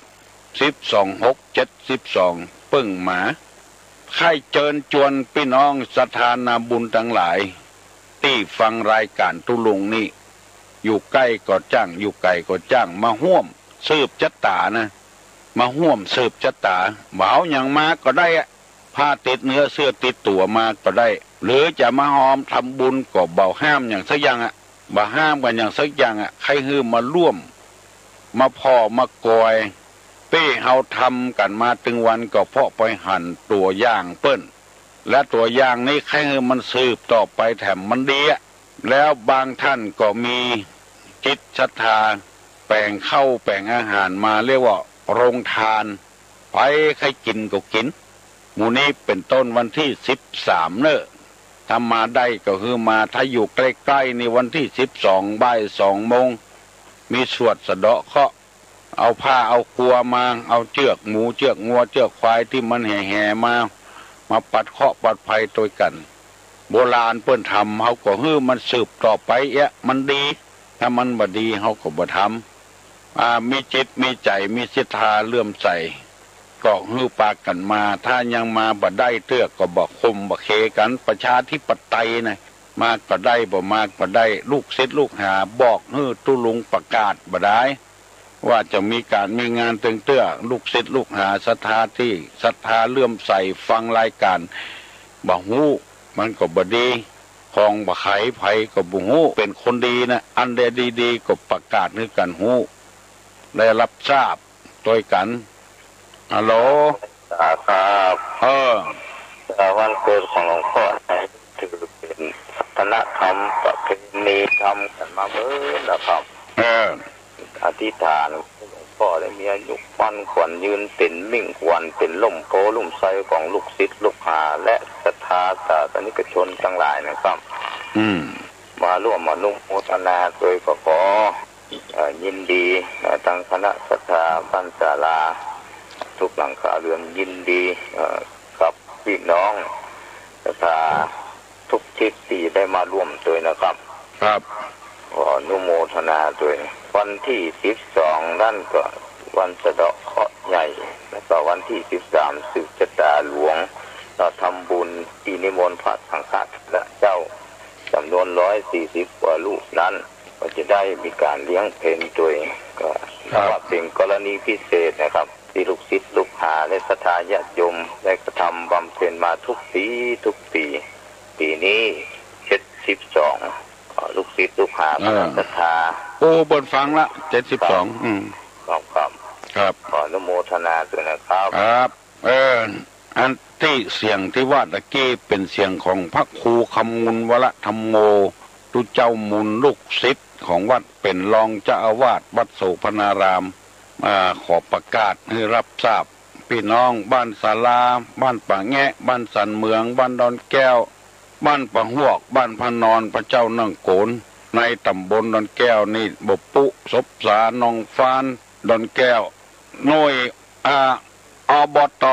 สิบสอง หก เจ็ดสิบสอง เปิ้งมา ใค่เจิญจวนปี้น้องศรัทธานาบุญตังหลาย ตี้ฟังรายก๋านตุ๊ลุงนี่ อยู่ใก้ก็จ้าง อยู่ไก๋ก็จ้าง มาฮ่วมสืบจะต๋านะ มาฮ่วมสืบจะต๋า บ่าเอาหยังมาก็ได้อะ ผ้าติดเนื้อเสื้อติดตั๋วมาก็ได้ หรือจะมาฮอมทำบุญก็บ่ห้ามหยังสักอย่างอะ บ่ห้ามกั๋นหยังสักอย่างอะ ใค่หื้อมาร่วม มาผ่อมากอย ตี้เฮาทำกั๋นมาตึงวันก็เพราะไปหันตั๋วอย่างเปิ้น และตั๋วอย่างนี้ใค่หื้อมันสืบต่อไปแถมมันดีอะ แล้วบางท่านก็มีจิตศรัทธา แป๋งข้าวแป๋งอาหารมา เรียกว่าโรงทาน ใผใค่กิ๋นก็กิ๋น หมู่นี้เป๋นต้นวันตี้สิบสามเน่อ ถ้ามาได้ก็หื้อมา ถ้าอยู่ใก้ๆ นี่วันตี้สิบสอง บ่ายสองโมง มีสวดสะเดาะเคราะห์ เอาผ้าเอากัวมา เอาเจื้อกหมูเจื้อกงัวเจื้อกควายตี้มันแห่ๆ มา มาปัดเคราะห์ปัดภัยตวยกั๋น โบราณเปิ้นทำ เฮาก็หื้อมันสืบต่อไปเอ๊ะ มันดี ถ้ามันบ่ดีเฮาก็บ่ทำ อ่า มีจิตมีใจ๋ มีศรัทธาเลื่อมใส ก็หื้อปากั๋นมา ถ้ายังมาบ่ได้เตื้อก็บ่ข่มบ่เขกั๋น ประชาธิปไตยนะ มาก็ได้ บ่มาก็ได้ ลูกศิษย์ลูกหาบอกหื้อตุ๊ลุงประกาศบ่ดาย ว่าจะมีก๋านมีงานตึงเตื้อ ลูกศิษย์ลูกหาศรัทธาตี้ศรัทธาเลื่อมใสฟังรายก๋าน บ่ฮู้ มันก็บ่ดี ของบ่ไขไผก็บ่ฮู้ เป๋นคนดีนะ อันใดดีๆ ก็ประกาศหื้อกั๋นฮู้ ได้รับทราบตวยกั๋น ฮัลโหล ครับ เออ เอ่อ วันเกิดของหลวงพ่อนี่ถือเป๋นวัฒนธรรมประเพณีทำกั๋นมาเมินแล้วครับ เออ อธิษฐานหลวงพ่อได้มีอายุมั่นขวัญยืน เป๋นมิ่งขวัญ เป๋นร่มโพธิ์ร่มไทรของลูกศิษย์ลูกหา และศรัทธาศาสนิกชนตังหลายนะครับ อืม มาร่วมอนุโมทนาตวยก็ขอ เอ่อ ยินดี เอ่อ ตังคณะศรัทธาบ้านศาลา ทุกหลังคาเรือน ยินดี เอ่อ กับปี้น้องศรัทธาทุกทิศตี้ได้มาร่วมตวยนะครับ ครับ ขออนุโมทนาตวย วันตี้สิบสอง นั้นก็วันสะเดาะเคราะห์ใหญ่ แล้วก็วันตี้สิบสาม สืบจะต๋าหลวง ก็ทำบุญตี้นิมนต์พระสังฆเถระเจ้า จ๋ำนวนร้อยสี่สิบกว่ารูปนั้น ก็จะได้มีก๋านเลี้ยงเพลตวย ก็ ครับ นับว่าเป๋นกรณีพิเศษนะครับ ตี้ลูกศิษย์ลูกหาและศรัทธาญาติโยมได้กระทำบำเพ็ญมาทุกปี๋ทุกปี๋ ปี๋นี้เจ็ดสิบสอง เอ่อ ลูกศิษย์ลูกหา เออ คณะศรัทธา โอ้ เปิ้นฟังละ เจ็ดสิบสอง อืม ครับ ครับ ครับ ขออนุโมทนาตวยนะครับ ครับ เออ อันตี้เสียงตี้ว่าตะกี้เป๋นเสียงของพระครูคำมูลวรธรรมโม ตุ๊เจ้ามูลลูกศิษย์ของวัด เป๋นรองเจ้าอาวาสวัดโสภณาราม อ่า ขอประกาศหื้อรับทราบ ปี้น้องบ้านศาลา บ้านป่าแงะ บ้านสันเหมือง บ้านดอนแก้ว บ้านปะฮวก บ้านพะนอน พระเจ้านั่งโกน ในต๋ำบลดอนแก้วนี่ บ่ปุ๊ สบสา หนองฟาน ดอนแก้ว หน่วย อ่า อบต.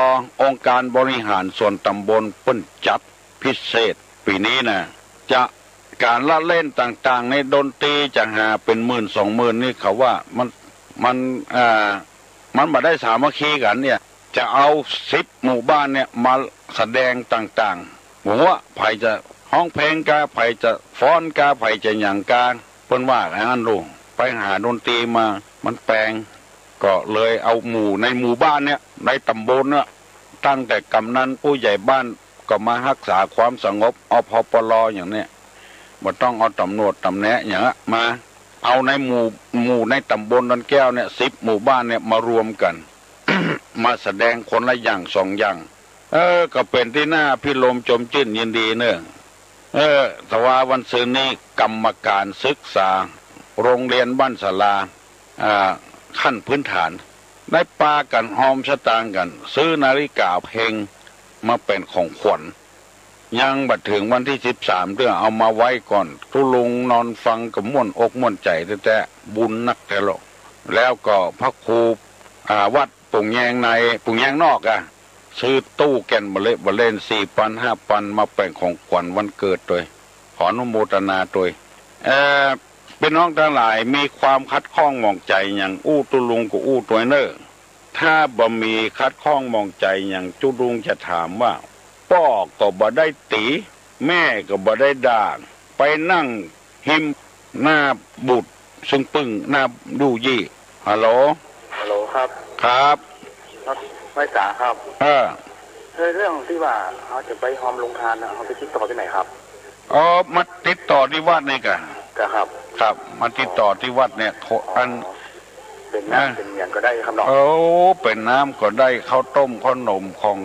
องค์การบริหารส่วนต๋ำบลเปิ้นจัดพิเศษปี๋นี้นะ จะ ก๋านละเล่นต่างๆ ในดนตรีจะหาเป๋นหมื่นสองหมื่นนี่ เขาว่ามัน มัน อ่า มันบ่ได้สามัคคีกั๋นเนี่ย จะเอาสิบหมู่บ้านเนี่ยมาแสดงต่างๆ บ่ฮู้ว่าใผจะฮ้องเพลงกา ใผจะฟ้อนกา ใผจะหยังกา เปิ้นว่าอย่างนั้นลูก ไปหาดนตรีมา มันแปง ก็เลยเอาหมู่ในหมู่บ้านเนี่ย ในต๋ำบลเนี่ย ตั้งแต่ก๋ำนันผู้ใหญ่บ้านก็มาฮักษาความสงบ อ พ ป ล อย่างเนี้ย บ่ต้องเอาต๋ำรวจต๋ำแหนหยังอะ มา เอาในหมู่ หมู่ในต๋ำบลดอนแก้วเนี่ย สิบหมู่บ้านเนี่ยมารวมกั๋น มาแสดงคนละอย่างสองอย่าง เออ ก็เป๋นตี้น่าพิรมย์จมจื้นยินดีเน่อ เออ แต่ว่าวันซืนนี้กรรมการศึกษาโรงเรียนบ้านศาลา อ่า ขั้นพื้นฐาน ได้ปากั๋นฮอมสตางค์กั๋น ซื้อนาฬิกาเพ็งมาเป๋นของขวัญ ยังบ่เถิงวันตี้สิบสามเตื้อ เอามาไว้ก่อน ตุ๊ลุงนอนฟังก็ม่วนอกม่วนใจ๋แต๊ๆ บุญนักแต๊ลอ แล้วก็พระครู อ่า วัด ปุงแยงใน ปุงแยงนอกอะ ซื้อตู้แก่นบาเล่นบาเล่น สี่ปันห้าปัน มาเป๋นของขวัญวันเกิดตวย ขออนุโมตนาตวย เอ่อ ปี้น้องตังหลายมีความขัดข้องหมองใจ๋หยัง อู้ตุ๊ลุงก็อู้ตวยเน่อ ถ้าบ่มีขัดข้องหมองใจ๋หยัง ตุ๊ลุงจะถามว่า ป้อก็บ่ได้ตี๋ แม่ก็บ่ได้ด่า ไปนั่ง ฮิมหน้าบุตรซึ่งปึ้งหน้าลู่ยี่ ฮัลโหล ฮัลโหลครับ ครับ ครับ ไหว้สาครับ เออ เออ เรื่องตี้ว่าเฮาจะไปฮอมโฮงทานน่ะ เฮาไปติดต่อตี้ไหนครับ อ๋อ มาติดต่อตี้วัดนี่ก่ะ ครับ ครับ มาติดต่อตี้วัดเนี่ย โทร อ๋อ อัน เป๋นน้ำ อ่ะ เป๋นหยังก็ได้ครับเนาะ โอ้ เป๋นน้ำก็ได้ ข้าวต้มข้าวหนมของ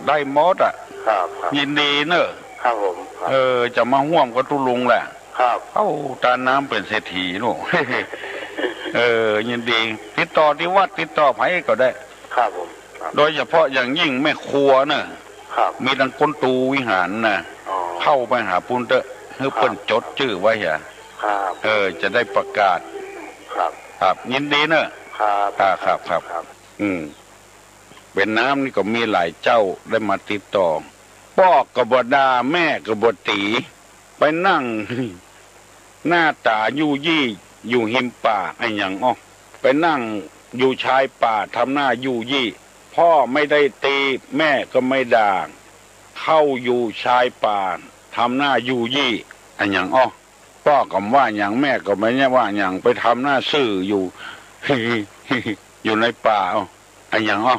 ได้หมดอะ ครับ ครับ ยินดีเน่อ ครับผม ครับ เออ จะมาฮ่วมกับตุ๊ลุงแหละ ครับ เอ้า ตาน้ำเป๋นเศรษฐีลูก เออ ยินดี ติดต่อตี้วัด ติดต่อใผก็ได้ ครับผม ครับ โดยเฉพาะอย่างยิ่งแม่ครัวเน่อ ครับ มีตังก้นตูวิหารน่ะ อ๋อ เข้าไปหาปุ้นเต๊อะ หื้อเปิ้น ครับ จดจื้อไว้เหีย ครับ เออ จะได้ประกาศ ครับ ครับ ยินดีเน่อ ครับ อ่า ครับ ครับ ครับ อืม เป๋นน้ำนี่ก็มีหลายเจ้าได้มาติดต่อ ป้อก็บ่ด่า แม่ก็บ่ตี๋ ไปนั่ง หน้าต๋าลู่ยี่ อยู่ฮิมป่าอะหยังอ้อ ไปนั่งอยู่ชายป่าทำหน้าลู่ยี่ พ่อไม่ได้ตี แม่ก็ไม่ด่า เข้าอยู่ชายป่าทำหน้าลู่ยี่อะหยังอ้อ ป้อก็บ่ว่าหยัง แม่ก็บ่ได้ว่าหยัง ไปทำหน้าซื่ออยู่ อยู่ในป่าอ้อ อะหยังอ้อ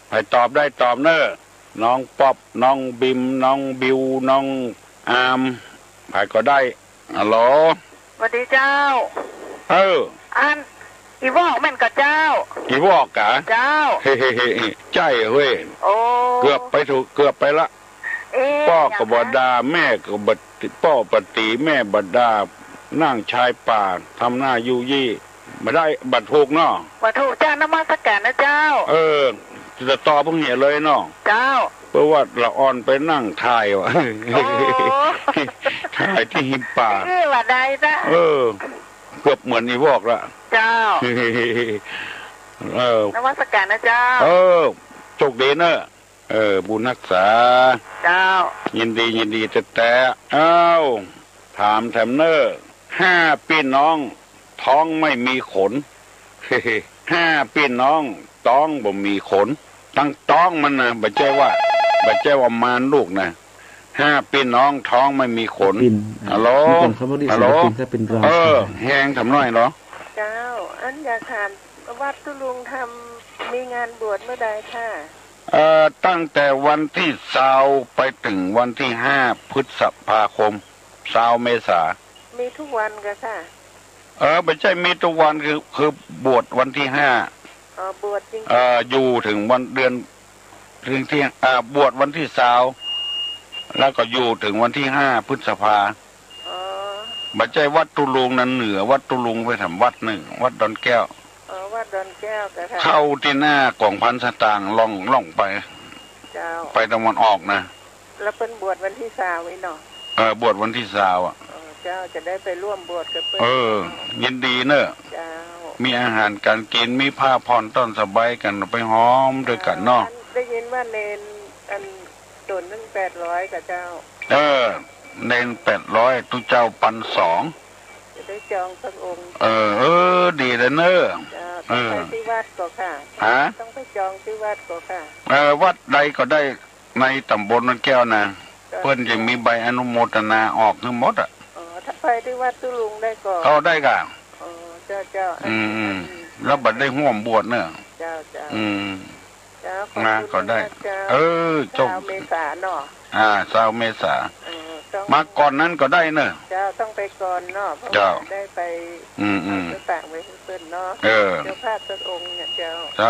ใผตอบได้ตอบเน่อ น้องป๊อป น้องบิม น้องบิว น้องอาม ใผก็ได้ ฮัลโหล หวัดดีเจ้า เออ อัน อี่วอกแม่นก่อเจ้า อี่วอกกา เจ้า เฮ้ ใจ้เฮ้ย โอ้ เกือบไปถูก เกือบไปละ เอ๊ะ ป้อก็บ่ด่า แม่ก็บ่ ป้อบ่ตี๋ แม่บ่ด่า นั่งชายป่าทำหน้าลู่ยี่ บ่ได้ บ่ถูกเนาะ บ่ถูกเจ้า นมัสก๋านนะเจ้า เออ จะตอบเพิ่งเหียเลยเนาะ เจ้า เพราะว่าละอ่อนไปนั่งถ่ายว่ะ โอ้ ถ่ายตี้ฮิมป่า เออ ว่าได้จ้ะ เออ เกือบเหมือนอี่วอกละ เจ้า เออ นมัสก๋านนะเจ้า เออ โชคดีเน่อ เออ บุญฮักษา เจ้า ยินดี ยินดีแต๊ๆ เอ้า ถามแถมเน่อ ห้าปี้น้อง ท้องไม่มีขน ห้าปี้น้อง ต๊องบ่มีขน ตังต๊องมันนะ บ่ใจ้ว่า บ่ใจ้ว่ามารลูกนะ ห้าปี้น้อง ท้องไม่มีขน ศิลปิน ฮัลโหล นี่ก่อนครับ วันนี้ ฮัลโหล ศิลปินครับ เป็นราว เออ แฮงถามหน้อยเหรอ เจ้า อันอยากถามวัดตุ๊ลุงธรรมมีงานบวชเมื่อใดคะ เอ่อ ตั้งแต่วันตี้ซาวไปเถิงวันตี้ห้าพฤษภาคม ซาวเมษา มีทุกวันก่อคะ เออ บ่ใจ้มีทุกวัน คือ คือบวชวันตี้ห้า อ๋อ บวชจริง เอ่อ อยู่เถิงวัน เดือน เถิงตี้ อ่า บวชวันตี้ซาว แล้วก็อยู่เถิงวันตี้ห้าพฤษภา อ๋อ บ่ใจ้วัดตุ๊ลุงนั้นเหนือ วัดตุ๊ลุงไปถามวัดนึ่ง วัดดอนแก้ว อ๋อ วัดดอนแก้วก่อคะ เข้าตี้หน้ากองพันสตางค์ ล่อง ล่องไป เจ้า ไปตะวันออกนะ แล้วเปิ้นบวชวันตี้ซาวอี้เนาะ เอ เออ บวชวันตี้ซาวอะ อ๋อ เจ้า จะได้ไปร่วมบวชกับเปิ้น เออ ยินดีเน่อ เจ้า มีอาหารก๋านกิ๋น มีผ้าผ่อนต้อนสบายกั๋น ไปหอมตวยกั๋นเนาะ อัน ได้ยินว่าเณรอัน ตั๋วนึ่งแปดร้อยก่อเจ้า เออ เณรแปดร้อย ตุ๊เจ้าปันสอง จะได้จองสักองค์ เออ เออ ดีเลยเน่อ เจ้า เออ ต้องไปตี้วัดก่อค่ะ ฮะ ต้องไปจองตี้วัดก่อค่ะ เออ วัดใดก็ได้ ในต๋ำบลวังแก้วนะ เจ้า เปิ้นจะมีใบอนุโมทนาออกหื้อหมดอะ อ๋อ ถ้าไปตี้วัดตุ๊ลุงได้ก่อ ก็ได้ก่ะ อ๋อ เจ้า เจ้า อืม อืม อัน แล้วบัดได้ฮ่วมบวชเน่อ เจ้า เจ้า อืม เจ้า มาก็ได้ ขอบคุณมากเจ้า เออ เจ้า ซาวเมษาเนาะ อ่า ซาวเมษา เออ ต้อง มาก่อนนั้นก็ได้เน่อ เจ้า ต้องไปก่อนเนาะ เพราะ เจ้า ว่าได้ไป อืม อืม เอาไปฝากไว้หื้อเปิ้นเนาะ เออ เจ้า พระสักองค์เนี่ยเจ้า เอ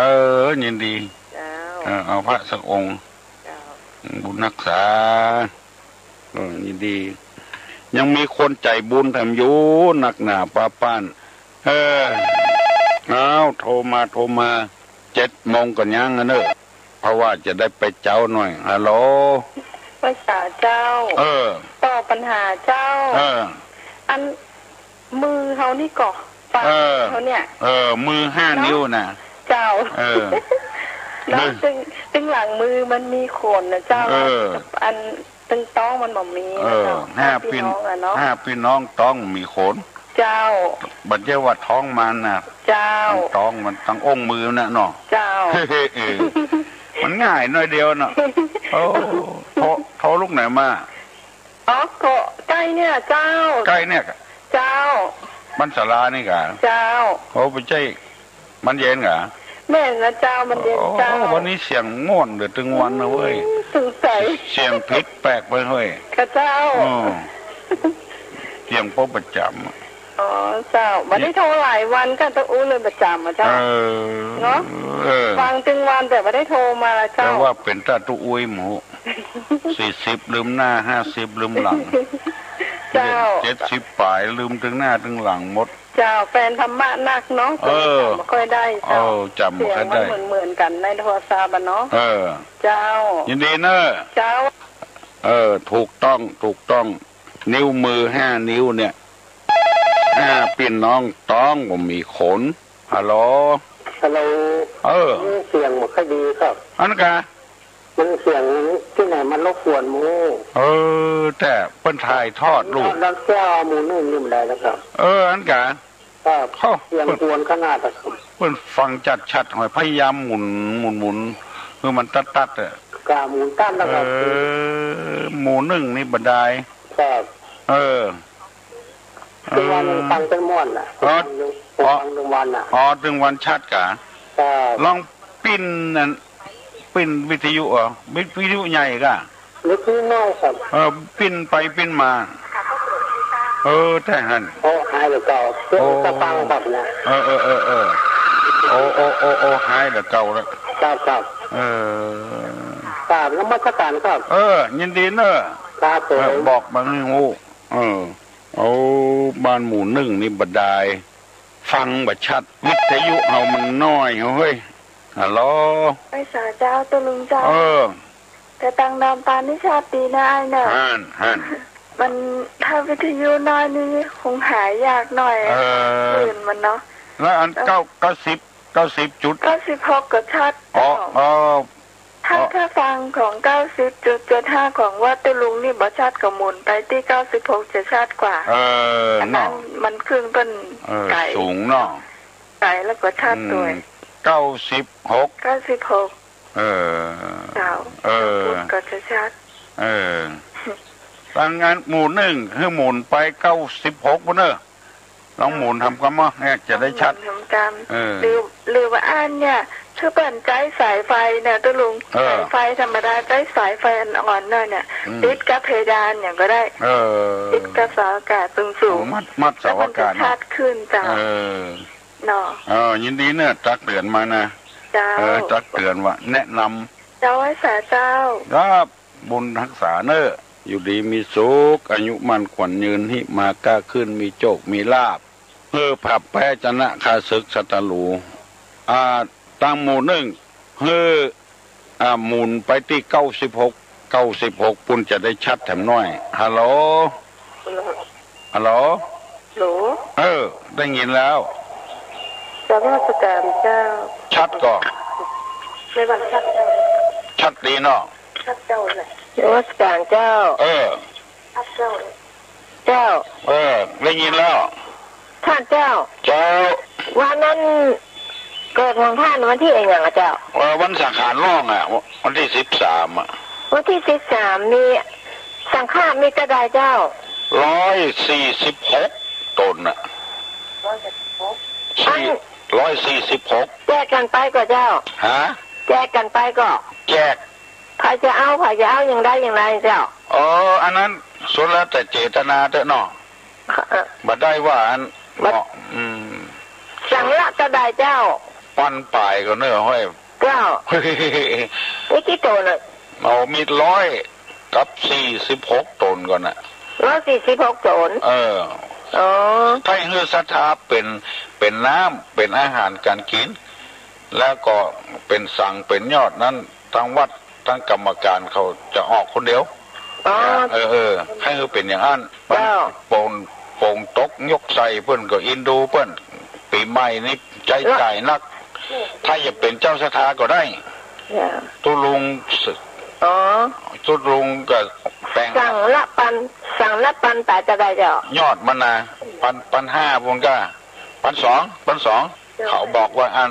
อ ยินดี เจ้า เออ เอาพระสักองค์ เจ้า บุญฮักษา เออ ยินดี ยังมีคนใจ๋บุญแถมอยู่นักหนาป้าป้าน เออ อ้าว โทรมา โทรมา เจ็ดโมงก็ยังอะเน่อ เพราะว่าจะได้ไปเจ๊าหน่อย ฮัลโหล ไหว้สาเจ้า เออ ตอบปัญหาเจ้า เออ อัน มือเฮานี่ก่อ เออ เฮาเนี่ย เออ มือห้า เนาะ นิ้วน่ะ เจ้า เออ แล้ว เออ ตึง ตึงหลังมือมันมีขนน่ะเจ้า เออ อัน ตึงต๊องมันบ่มี เออ นะเจ้า ห้า ห้าปี้ ปี้น้องอะเนาะ ห้าปี้น้องต๊องมีขน เจ้า บ่ใจ้ว่าท้องมันน่ะ เจ้า ตังต๊องมันตังอุ้งมือน่ะเนาะ เจ้า เออ มันง่ายหน้อยเดียวเนาะ โอ้ โทร โทรลุกไหนมา อ๋อ ก็ใก้เนี่ยเจ้า ใก้เนี่ย เจ้า บ้านศาลานี่ก่ะ เจ้า โอ้ บ่ใจ้ บ้านเย็นก่ะ แม่นนะเจ้า บ้านเย็นเจ้า โอ้ วันนี้เสียงม่วนเหลือตึงวันนะเว้ย อืม สงสัย เสียงผิดแปลกไปเฮ้ย ค่ะเจ้า อืม เสียงปกประจ๋ำอะ อ๋อ เจ้า บ่ได้โทรหลายวันก็ตะอู้เลยประจ๋ำอะเจ้า เออ เนาะ เออ ฟังตึงวันแต่บ่ได้โทรมาละเจ้า แต่ว่าเป๋นตาตุ๊อุ้ยหมู สี่สิบลืมหน้า ห้าสิบลืมหลัง เจ้า เจ็ดสิบป๋ายลืมตึงหน้าตึงหลังหมด เจ้า แฟนธรรมะนักเนาะ เออ จ๋ำบ่ค่อยได้เจ้า เออ จ๋ำบ่ค่อยได้ เสียงมันเหมือนๆ กั๋นในโทรศัพท์อะเนาะ เออ เจ้า ยินดีเน่อ เจ้า เออ ถูกต้อง ถูกต้อง นิ้วมือห้านิ้วเนี่ย ห้าปี้น้องต๊องบ่มีขน ฮัลโหล ฮัลโหล เออ เสียงบ่ค่อยดีครับ อันกะ มันเสียงตี้ไหนมันรบกวนหมู่ เออ แต่เปิ้นถ่ายทอดลูก แล้วแก้วหมู่นึ่งนี่มันได้แล้วครับ เออ อันกะ ครับ เฮ้อ เสียง เปิ้น กวนขนาดอะครับ เปิ้นฟังจัดชัดหอย พยายามหมุน หมุน หมุน คือมันตัดๆ อะ กะหมุนตัดแล้วครับ เออ หมู่นึ่งนี่บ่ได้ ครับ เออ ตึงวัน เออ ฟังตึงม่วนน่ะ อ๋อ ฟังตึงวันน่ะ อ๋อ ตึงวันชัดกะ ครับ ลองปิ้นนั่น ปิ้นวิทยุเหรอ วิทยุใหญ่กะ วิทยุน้อยครับ เออ ปิ้นไปปิ้นมา เออ แต่หัน โอ้ หายเหลือเก่า เสียง โอ้ กะฟังครับนะ เออ เออ เออ เออ โอ้ โอ้ โอ้ โอ้ หายเหลือเก่าแล้ว ครับ ครับ เออ กราบนมัสการครับ เออ ยินดีเน่อ ครับผม เออ บอกมาหื้อฮู้ เออ โอ้ บ้านหมู่นึ่งนี่บ่ได้ ฟังบ่ชัด วิทยุเฮามันน้อยเฮ้ย ฮัลโหล ไหว้สาเจ้าตุ๊ลุงเจ้า เออ แต่ตังนามปานนี่ชัดดีนะอ้ายเนาะ หั้น หั้น มัน ถ้าวิทยุน้อยนี่คงหายากหน่อยอะ เออ คลื่นมันเนาะ แล้วอัน เก้า เก้าสิบ เก้าสิบจุด เก้าสิบหกก็ชัด อ๋อ เจ้า อ๋อ ถ้า อ๋อ ถ้าฟังของเก้าสิบจุดเจ็ดห้าของวัดตุ๊ลุงนี่บ่ชัด ก็หมุนไปตี้เก้าสิบหกจะชัดกว่า เออ อันนั้น เนาะ มันคลื่นเปิ้น เออ ไก๋ สูงเนาะ ไก๋แล้วก็ชัด อืม ตวย เก้าสิบหก เก้าสิบหก เออ เจ้า เออ พุทธก็จะชัด เออ ตังอันหมู่นึ่งหื้อหมุนไปเก้าสิบหกพุ้นเน่อ ลองหมุนทำกำมะ เนี่ย จะได้ชัด หมุนทำกำ เออ หรือ หรือว่าอันเนี่ย คือเปิ้นใจ๊สายไฟเนี่ยตุ๊ลุง เออ สายไฟธรรมดา ใจ๊สายไฟอ่อนๆ หน่อยเนี่ย อืม ติดกับเพดานอย่างก็ได้ เออ ติดกับเสาอากาศสูงๆ มัด มัดเสาอากาศ แล้วมันจะชัดขึ้นเจ้า เออ เนาะ เออ ยินดีเน่อ ตักเตือนมานะ เจ้า เออ ตักเตือนว่า แนะนำ เจ้า ไหว้สาเจ้า ครับ บุญฮักษาเน่อ อยู่ดีมีสุข อายุมั่นขวัญยืน หิมาก้าขึ้น มีโจค มีลาภ เออ ผับแพ้ชนะข้าศึกศัตรู อ่า ตังหมู่นึ่ง เออ อ่า หมุนไปตี้เก้าสิบหก เก้าสิบหก ปุ้นจะได้ชัดแถมหน้อย ฮัลโหล ฮัลโหล ฮัลโหล เออ ได้ยินแล้ว นมัสก๋านเจ้า ชัดก่อ ในวันชัดเจ้า ชัดดีเนาะ ชัดเจ้าเลย นมัสก๋านเจ้า เออ ชัดเจ้าเลย เจ้า เออ ได้ยินแล้ว ท่านเจ้า เจ้า วันนั้นเกิดของท่านวันตี้อะหยังอะเจ้า เออ วันสังขารล่องอะ วันตี้สิบสามอะ วันตี้สิบสาม มีสังฆาตมีเต้าใดเจ้า ร้อยสี่สิบหก ต๋นอะ ร้อยสี่สิบหก สี่ อัน ร้อยสี่สิบหก แจกกั๋นไปก่อเจ้า ฮะ แจกกั๋นไปก่อ แจก ใผจะเอา ใผจะเอาอย่างใดอย่างใดเจ้า เออ อันนั้นสุดแล้วแต่เจตนาเต๊อะเนาะ เออ บ่ได้ว่าอัน บ่ เนาะ อืม สังละเต้าใดเจ้า ปันป๋ายก่อเน่อ ห้อย เจ้า มีกี่ต๋นน่ะ เอา มีร้อยกับสี่สิบหกต๋นก่อน่ะ ร้อยสี่สิบหกต๋น เออ อ๋อ ใค่หื้อศรัทธาเป๋น เป๋นน้ำ เป๋นอาหารก๋านกิ๋น แล้วก็เป๋นสังเป๋นยอดนั้น ตังวัดตังก๋รรมก๋านเขาจะออกคนเดียว อ๋อ เออ เออ ใค่หื้อเป๋นอย่างอั้น เจ้า โป่ง โป่งตกยกใส่เปิ้นก็อินดูเปิ้น ปี๋ใหม่นี่ใจ๊จ่ายนัก ถ้าอยากเป๋นเจ้าศรัทธาก็ได้ เจ้า ตุ๊ลุง อ๋อ ตุ๊ลุงก็แป๋ง สังละปัน สังละปันป๋ายเต้าใดเจ้า ยอดมันนะ ปัน ปันห้า ปุ้นก้า ปันสอง ปันสอง เจ้า เขาบอกว่าอัน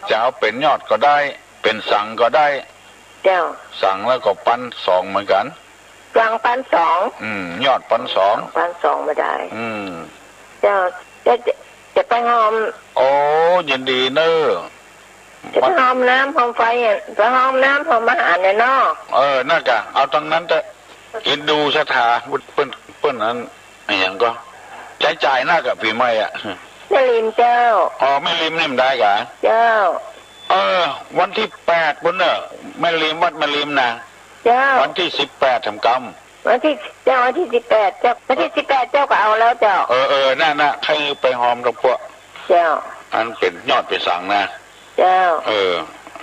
จะเอาเป๋นยอดก็ได้ เป๋นสังก็ได้ เจ้า สังแล้วก็ปันสองเหมือนกั๋น สังปันสอง อืม ยอดปันสอง ปันสองบ่ได้ อืม เจ้า จะ จะ จะไปหอม โอ้ ยินดีเน่อ จะไปหอมน้ำหอมไฟอะ ไปหอมน้ำหอมอาหารเนี่ยเนาะ เออ นั่นกะ เอาตังนั้นเต๊อะ อินดูศรัทธา เปิ้น เปิ้นอัน อะหยังก็ ใจ๊จ่ายนักอะ ปี๋ใหม่อะ แม่ริมเจ้า อ๋อ แม่ริมนี่มันได้กะ เจ้า เออ วันตี้แปดปุ้นเน่อ แม่ริม วัดแม่ริมนะ เจ้า วันตี้สิบแปดแถมกำ วันตี้ เจ้า วันตี้สิบแปด เจ้า วันตี้สิบแปด เจ้าก็เอาแล้วเจ้า เออ เออ นั่นน่ะ ใค่ไปหอมตะกั๋ว เจ้า อันเป๋นยอดเป๋นสังนะ เจ้า เออ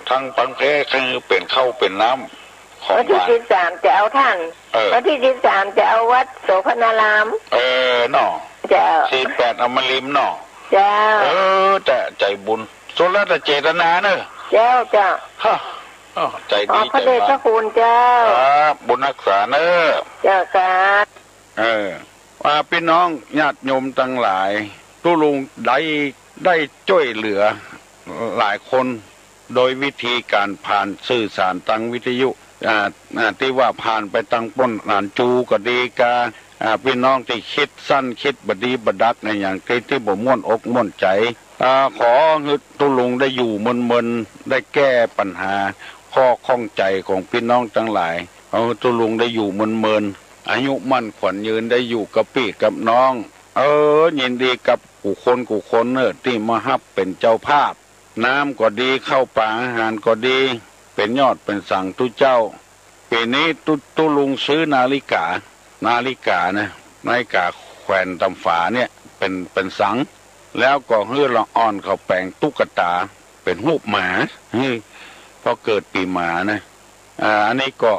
ตังปันเพ ใค่เป๋นข้าวเป๋นน้ำ ของหวาน วันตี้สิบสามจะเอาท่าน เออ วันตี้สิบสามจะเอาวัดโสภณาราม เออ เนาะ เจ้า สิบแปดเอาแม่ริมเนาะ เจ้า เออ แต่ใจ๋บุญ สุดแล้วแต่เจตนาเน่อ เจ้า เจ้า ฮะ อ้าว ใจ๋ดี ขอบพระเดชพระคุณเจ้า ครับ บุญฮักษาเน่อ เจ้า สาธุ เออ ว่าปี้น้องญาติโยมตังหลาย ตุ๊ลุงได้ ได้จ้วยเหลือหลายคน โดยวิธีก๋านผ่านสื่อสารตางวิทยุ อ่า อ่า ตี้ว่าผ่านไปตางป้นหลานจูก็ดีกา อ่า ปี้น้องตี้กึ๊ดสั้นกึ๊ดบ่ดีบ่ดักอะหยังตี้ ตี้บ่ม่วนอกม่วนใจ๋ อ่า ขอหื้อตุ๊ลุงได้อยู่เมินๆ ได้แก้ปัญหาข้อข้องใจ๋ของปี้น้องตังหลาย เอาตุ๊ลุงได้อยู่เมินๆ อายุมั่นขวัญยืน ได้อยู่กับปี้กับน้อง เออ ยินดีกับกู้คนกู้คนเน่อ ตี้มาฮับเป๋นเจ้าภาพ น้ำก็ดี ข้าวป๋าอาหารก็ดี เป๋นยอดเป๋นสังตุ๊เจ้า ปี๋นี้ตุ๊ ตุ๊ลุงซื้อนาฬิก๋า นาฬิก๋านะ นาฬิก๋าแขวนต๋ามฝาเนี่ย เป๋น เป๋นสัง แล้วก็หื้อละอ่อนเขาแป๋งตุ๊กตา เป๋นฮูปหมา หื้อ เพราะเกิดปี๋หมานะ อ่า อันนี้ก็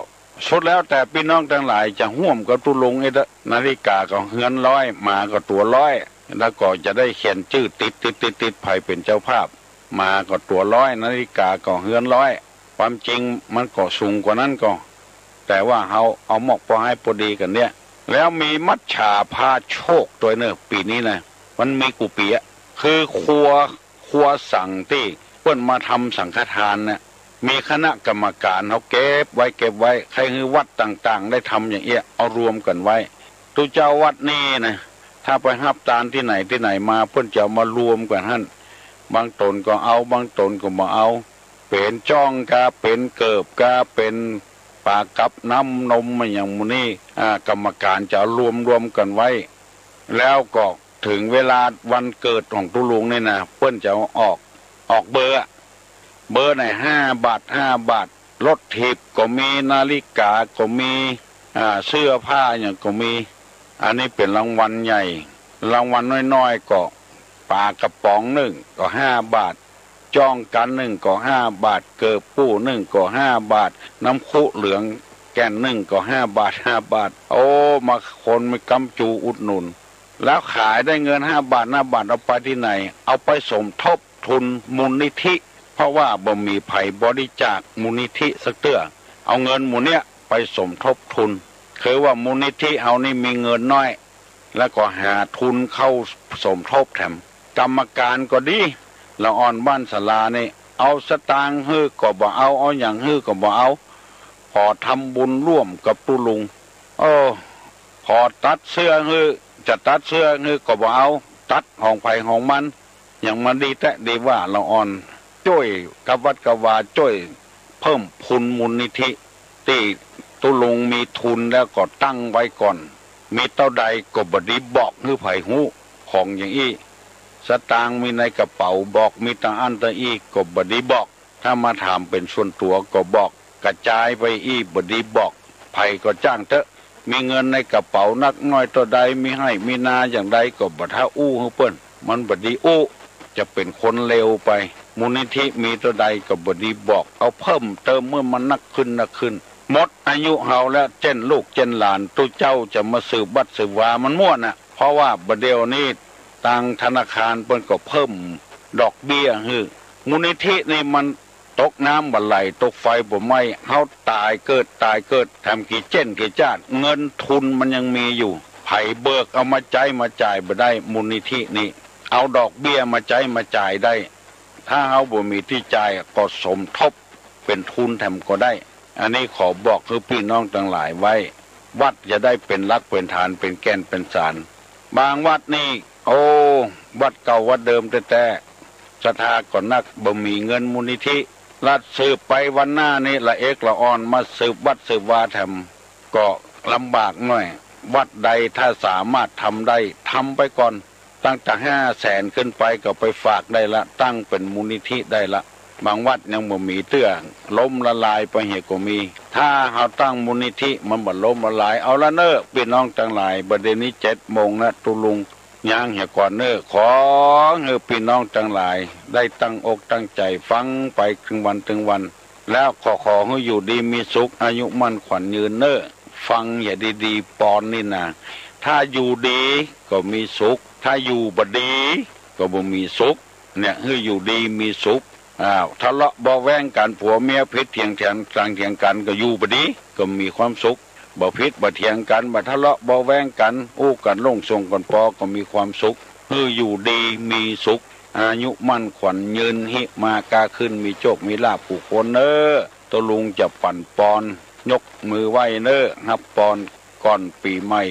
สุดแล้วแต่ปี้น้องตังหลายจะฮ่วมกับตุ๊ลุงเอ๊ะ นาฬิก๋าก็เฮือนร้อย หมาก็ตั๋วร้อย แล้วก็จะได้เขียนจื้อติด ติด ติด ติด ใผเป๋นเจ้าภาพ หมาก็ตั๋วร้อย นาฬิก๋าก็เฮือนร้อย ความจริงมันก็สูงกว่านั้นก็ แต่ว่าเฮาเอาหมอกปอให้ปอดีกั๋นเนี่ย แล้วมีมัจฉาพาโชคตวยเน่อ ปี๋นี้นะ มันมีกู้ปี๋อะ คือครัว ครัวสังตี้เปิ้นมาทำสังฆทานเนี่ย มีคณะกรรมก๋านเฮาเก็บไว้ เก็บไว้ ใค่หื้อวัดต่างๆ ได้ทำอย่างเอี้ย เอารวมกั๋นไว้ ตุ๊เจ้าวัดนี้นะ ถ้าไปฮับตานตี้ไหนตี้ไหนมา เปิ้นจะเอามารวมกั๋นหั้น บางต๋นก็เอา บางต๋นก็บ่เอา เป๋นจ้องกา เป๋นเกิบกา เป๋นป๋ากับน้ำนมอะหยังหมู่นี้ อ่า กรรมก๋านจะเอารวมๆ กั๋นไว้ แล้วก็เถิงเวลาวันเกิดของตุ๊ลุงนี่นะ เปิ้นจะเอาออก ออกเบอร์อะ เบอร์ไหนห้าบาท ห้าบาท รถถีบก็มี นาฬิก๋าก็มี อ่า เสื้อผ้าหยังก็มี อันนี้เป๋นรางวัลใหญ่ รางวัลน้อยๆ ก็ป๋ากระป๋องนึ่งก็ห้าบาท จ้องกั๋นนึ่งก็ห้าบาท เกิบกู้นึ่งก็ห้าบาท น้ำคุเหลือง แก่นนึ่งก็ห้าบาท ห้าบาท โอ้ มาคนมีก๊ำจูอุดหนุน แล้วขายได้เงินห้าบาท ห้าบาท เอาไปตี้ไหน เอาไปสมทบทุนมูลนิธิ เพราะว่าบ่มีใผบริจาคมูลนิธิสักเตื้อ เอาเงินหมู่เนี้ยไปสมทบทุน คือว่ามูลนิธิเฮานี่มีเงินน้อย แล้วก็หาทุนเข้าสมทบแถม กรรมการก็ดี ละอ่อนบ้านศาลานี่ เอาสตางค์หื้อก็บ่เอา เอาหยังหื้อก็บ่เอา ขอทำบุญร่วมกับตุ๊ลุง เออ ขอตัดเสื้อหื้อ จะตัดเสื้อหื้อก็บ่เอา ตัดของใผของมัน อย่างมันดีแต๊ดีว่า ละอ่อนจ้วยกระวัดกระวาจ้วยเพิ่มพูนมูลนิธิ ตี้ตุ๊ลุงมีทุนแล้วก็ตั้งไว้ก่อน มีเต้าใดก็บ่ดีบอกหื้อใผฮู้ ของอย่างอี้ สตางค์มีในกระเป๋าบอก มีตะอั้นตะอี้ก็บ่ดีบอก ถ้ามาถามเป๋นส่วนตั๋วก็บอก กระจายไปอี้บ่ดีบอก ใผก็จ้างเต๊อะ มีเงินในกระเป๋านักน้อยเต้าใด มีไฮ่มีนาอย่างใดก็บ่ถ้าอู้หื้อเปิ้น มันบ่ดีอู้ จะเป๋นคนเลวไป มูลนิธิมีเต้าใดก็บ่ดีบอก เอาเพิ่มเติมหื้อมันนักขึ้นนักขึ้น หมดอายุเฮาแล้ว เจ้นลูกเจ้นหลาน ตุ๊เจ้าจะมาสืบวัดสืบวามันมั่วน่ะ เพราะว่าบ่าเดี่ยวนี้ตางธนาคารเปิ้นก็เพิ่มดอกเบี้ยหื้อ มูลนิธินี่มัน ตกน้ำบ่ไหล ตกไฟบ่ไหม้ เฮาต๋ายเกิด ต๋ายเกิด แถมกี่เจ้นกี่จ้าน เงินทุนมันยังมีอยู่ ใผเบิกเอามาใจ๊มาจ่ายบ่ได้ มูลนิธินี้ เอาดอกเบี้ยมาใจ๊มาจ่ายได้ ถ้าเฮาบ่มีตี้จ่ายก็สมทบเป๋นทุนแถมก็ได้ อันนี้ขอบอกหื้อปี้น้องตังหลายไว้ วัดจะได้เป๋นหลักเป๋นฐาน เป๋นแก่นเป๋นสาน บางวัดนี่ โอ้ วัดเก่าวัดเดิมแต๊ๆ ศรัทธาก็นัก บ่มีเงินมูลนิธิ ละสืบไปวันหน้านี่ละเอกละอ่อนมาสืบวัดสืบวาแถม ก็ลำบากหน่อย วัดใดถ้าสามารถทำได้ ทำไปก่อน ตั้งแต่ห้าแสนขึ้นไปก็ไปฝากได้ละ ตั้งเป๋นมูลนิธิได้ละ บางวัดยังบ่มีเตื้อ ล้มละลายไปเหียก็มี ถ้าเฮาตั้งมูลนิธิมันบ่ล้มละลาย เอาละเน่อ ปี้น้องตังหลาย บ่าเดี่ยวนี้เจ็ดโมงละ ตุ๊ลุง ย่างเหียก่อนเน่อ ขอหื้อปี้น้องตังหลายได้ตั้งอกตั้งใจ๋ฟังไปตึงวันตึงวัน แล้วก็ขอหื้ออยู่ดีมีสุข อายุมั่นขวัญยืนเน่อ ฟังเหียดีๆ ปอนนี่นา ถ้าอยู่ดีก็มีสุข ถ้าอยู่บ่ดีก็บ่มีสุข เนี่ย หื้ออยู่ดีมีสุข อ้าว ทะเลาะเบาะแว้งกั๋น ผัวเมียผิดเถียง เถียงกั๋น เถียงกั๋นก็อยู่บ่ดี ก็มีความสุข บ่ผิดบ่เถียงกั๋น บ่ทะเลาะเบาะแว้งกั๋น อู้กั๋นโล่งส่งกั๋นปอ ก็มีความสุข หื้ออยู่ดีมีสุข อายุมั่นขวัญยืน หิมาก้าขึ้น มีโชคมีลาภกู้คนเน่อ ตุ๊ลุงจะปั๋นปอน ยกมือไหว้เน่อ ฮับปอน ก่อนปี๋ใหม่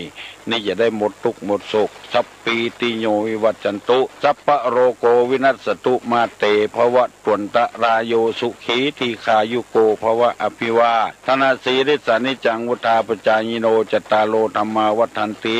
นี่จะได้หมดตุ๊กข์หมดโศก สัพพีติโยวิวัจจันตุ สัพพะโรโควินัสสตุ มาเตภวัตวันตะราโย สุขีทีฆายุโกภวะ อภิวาทะนะสีลิสสะนิจจัง วุฑฒาปจายิโน จัตตาโรธัมมาวัฑฒันติ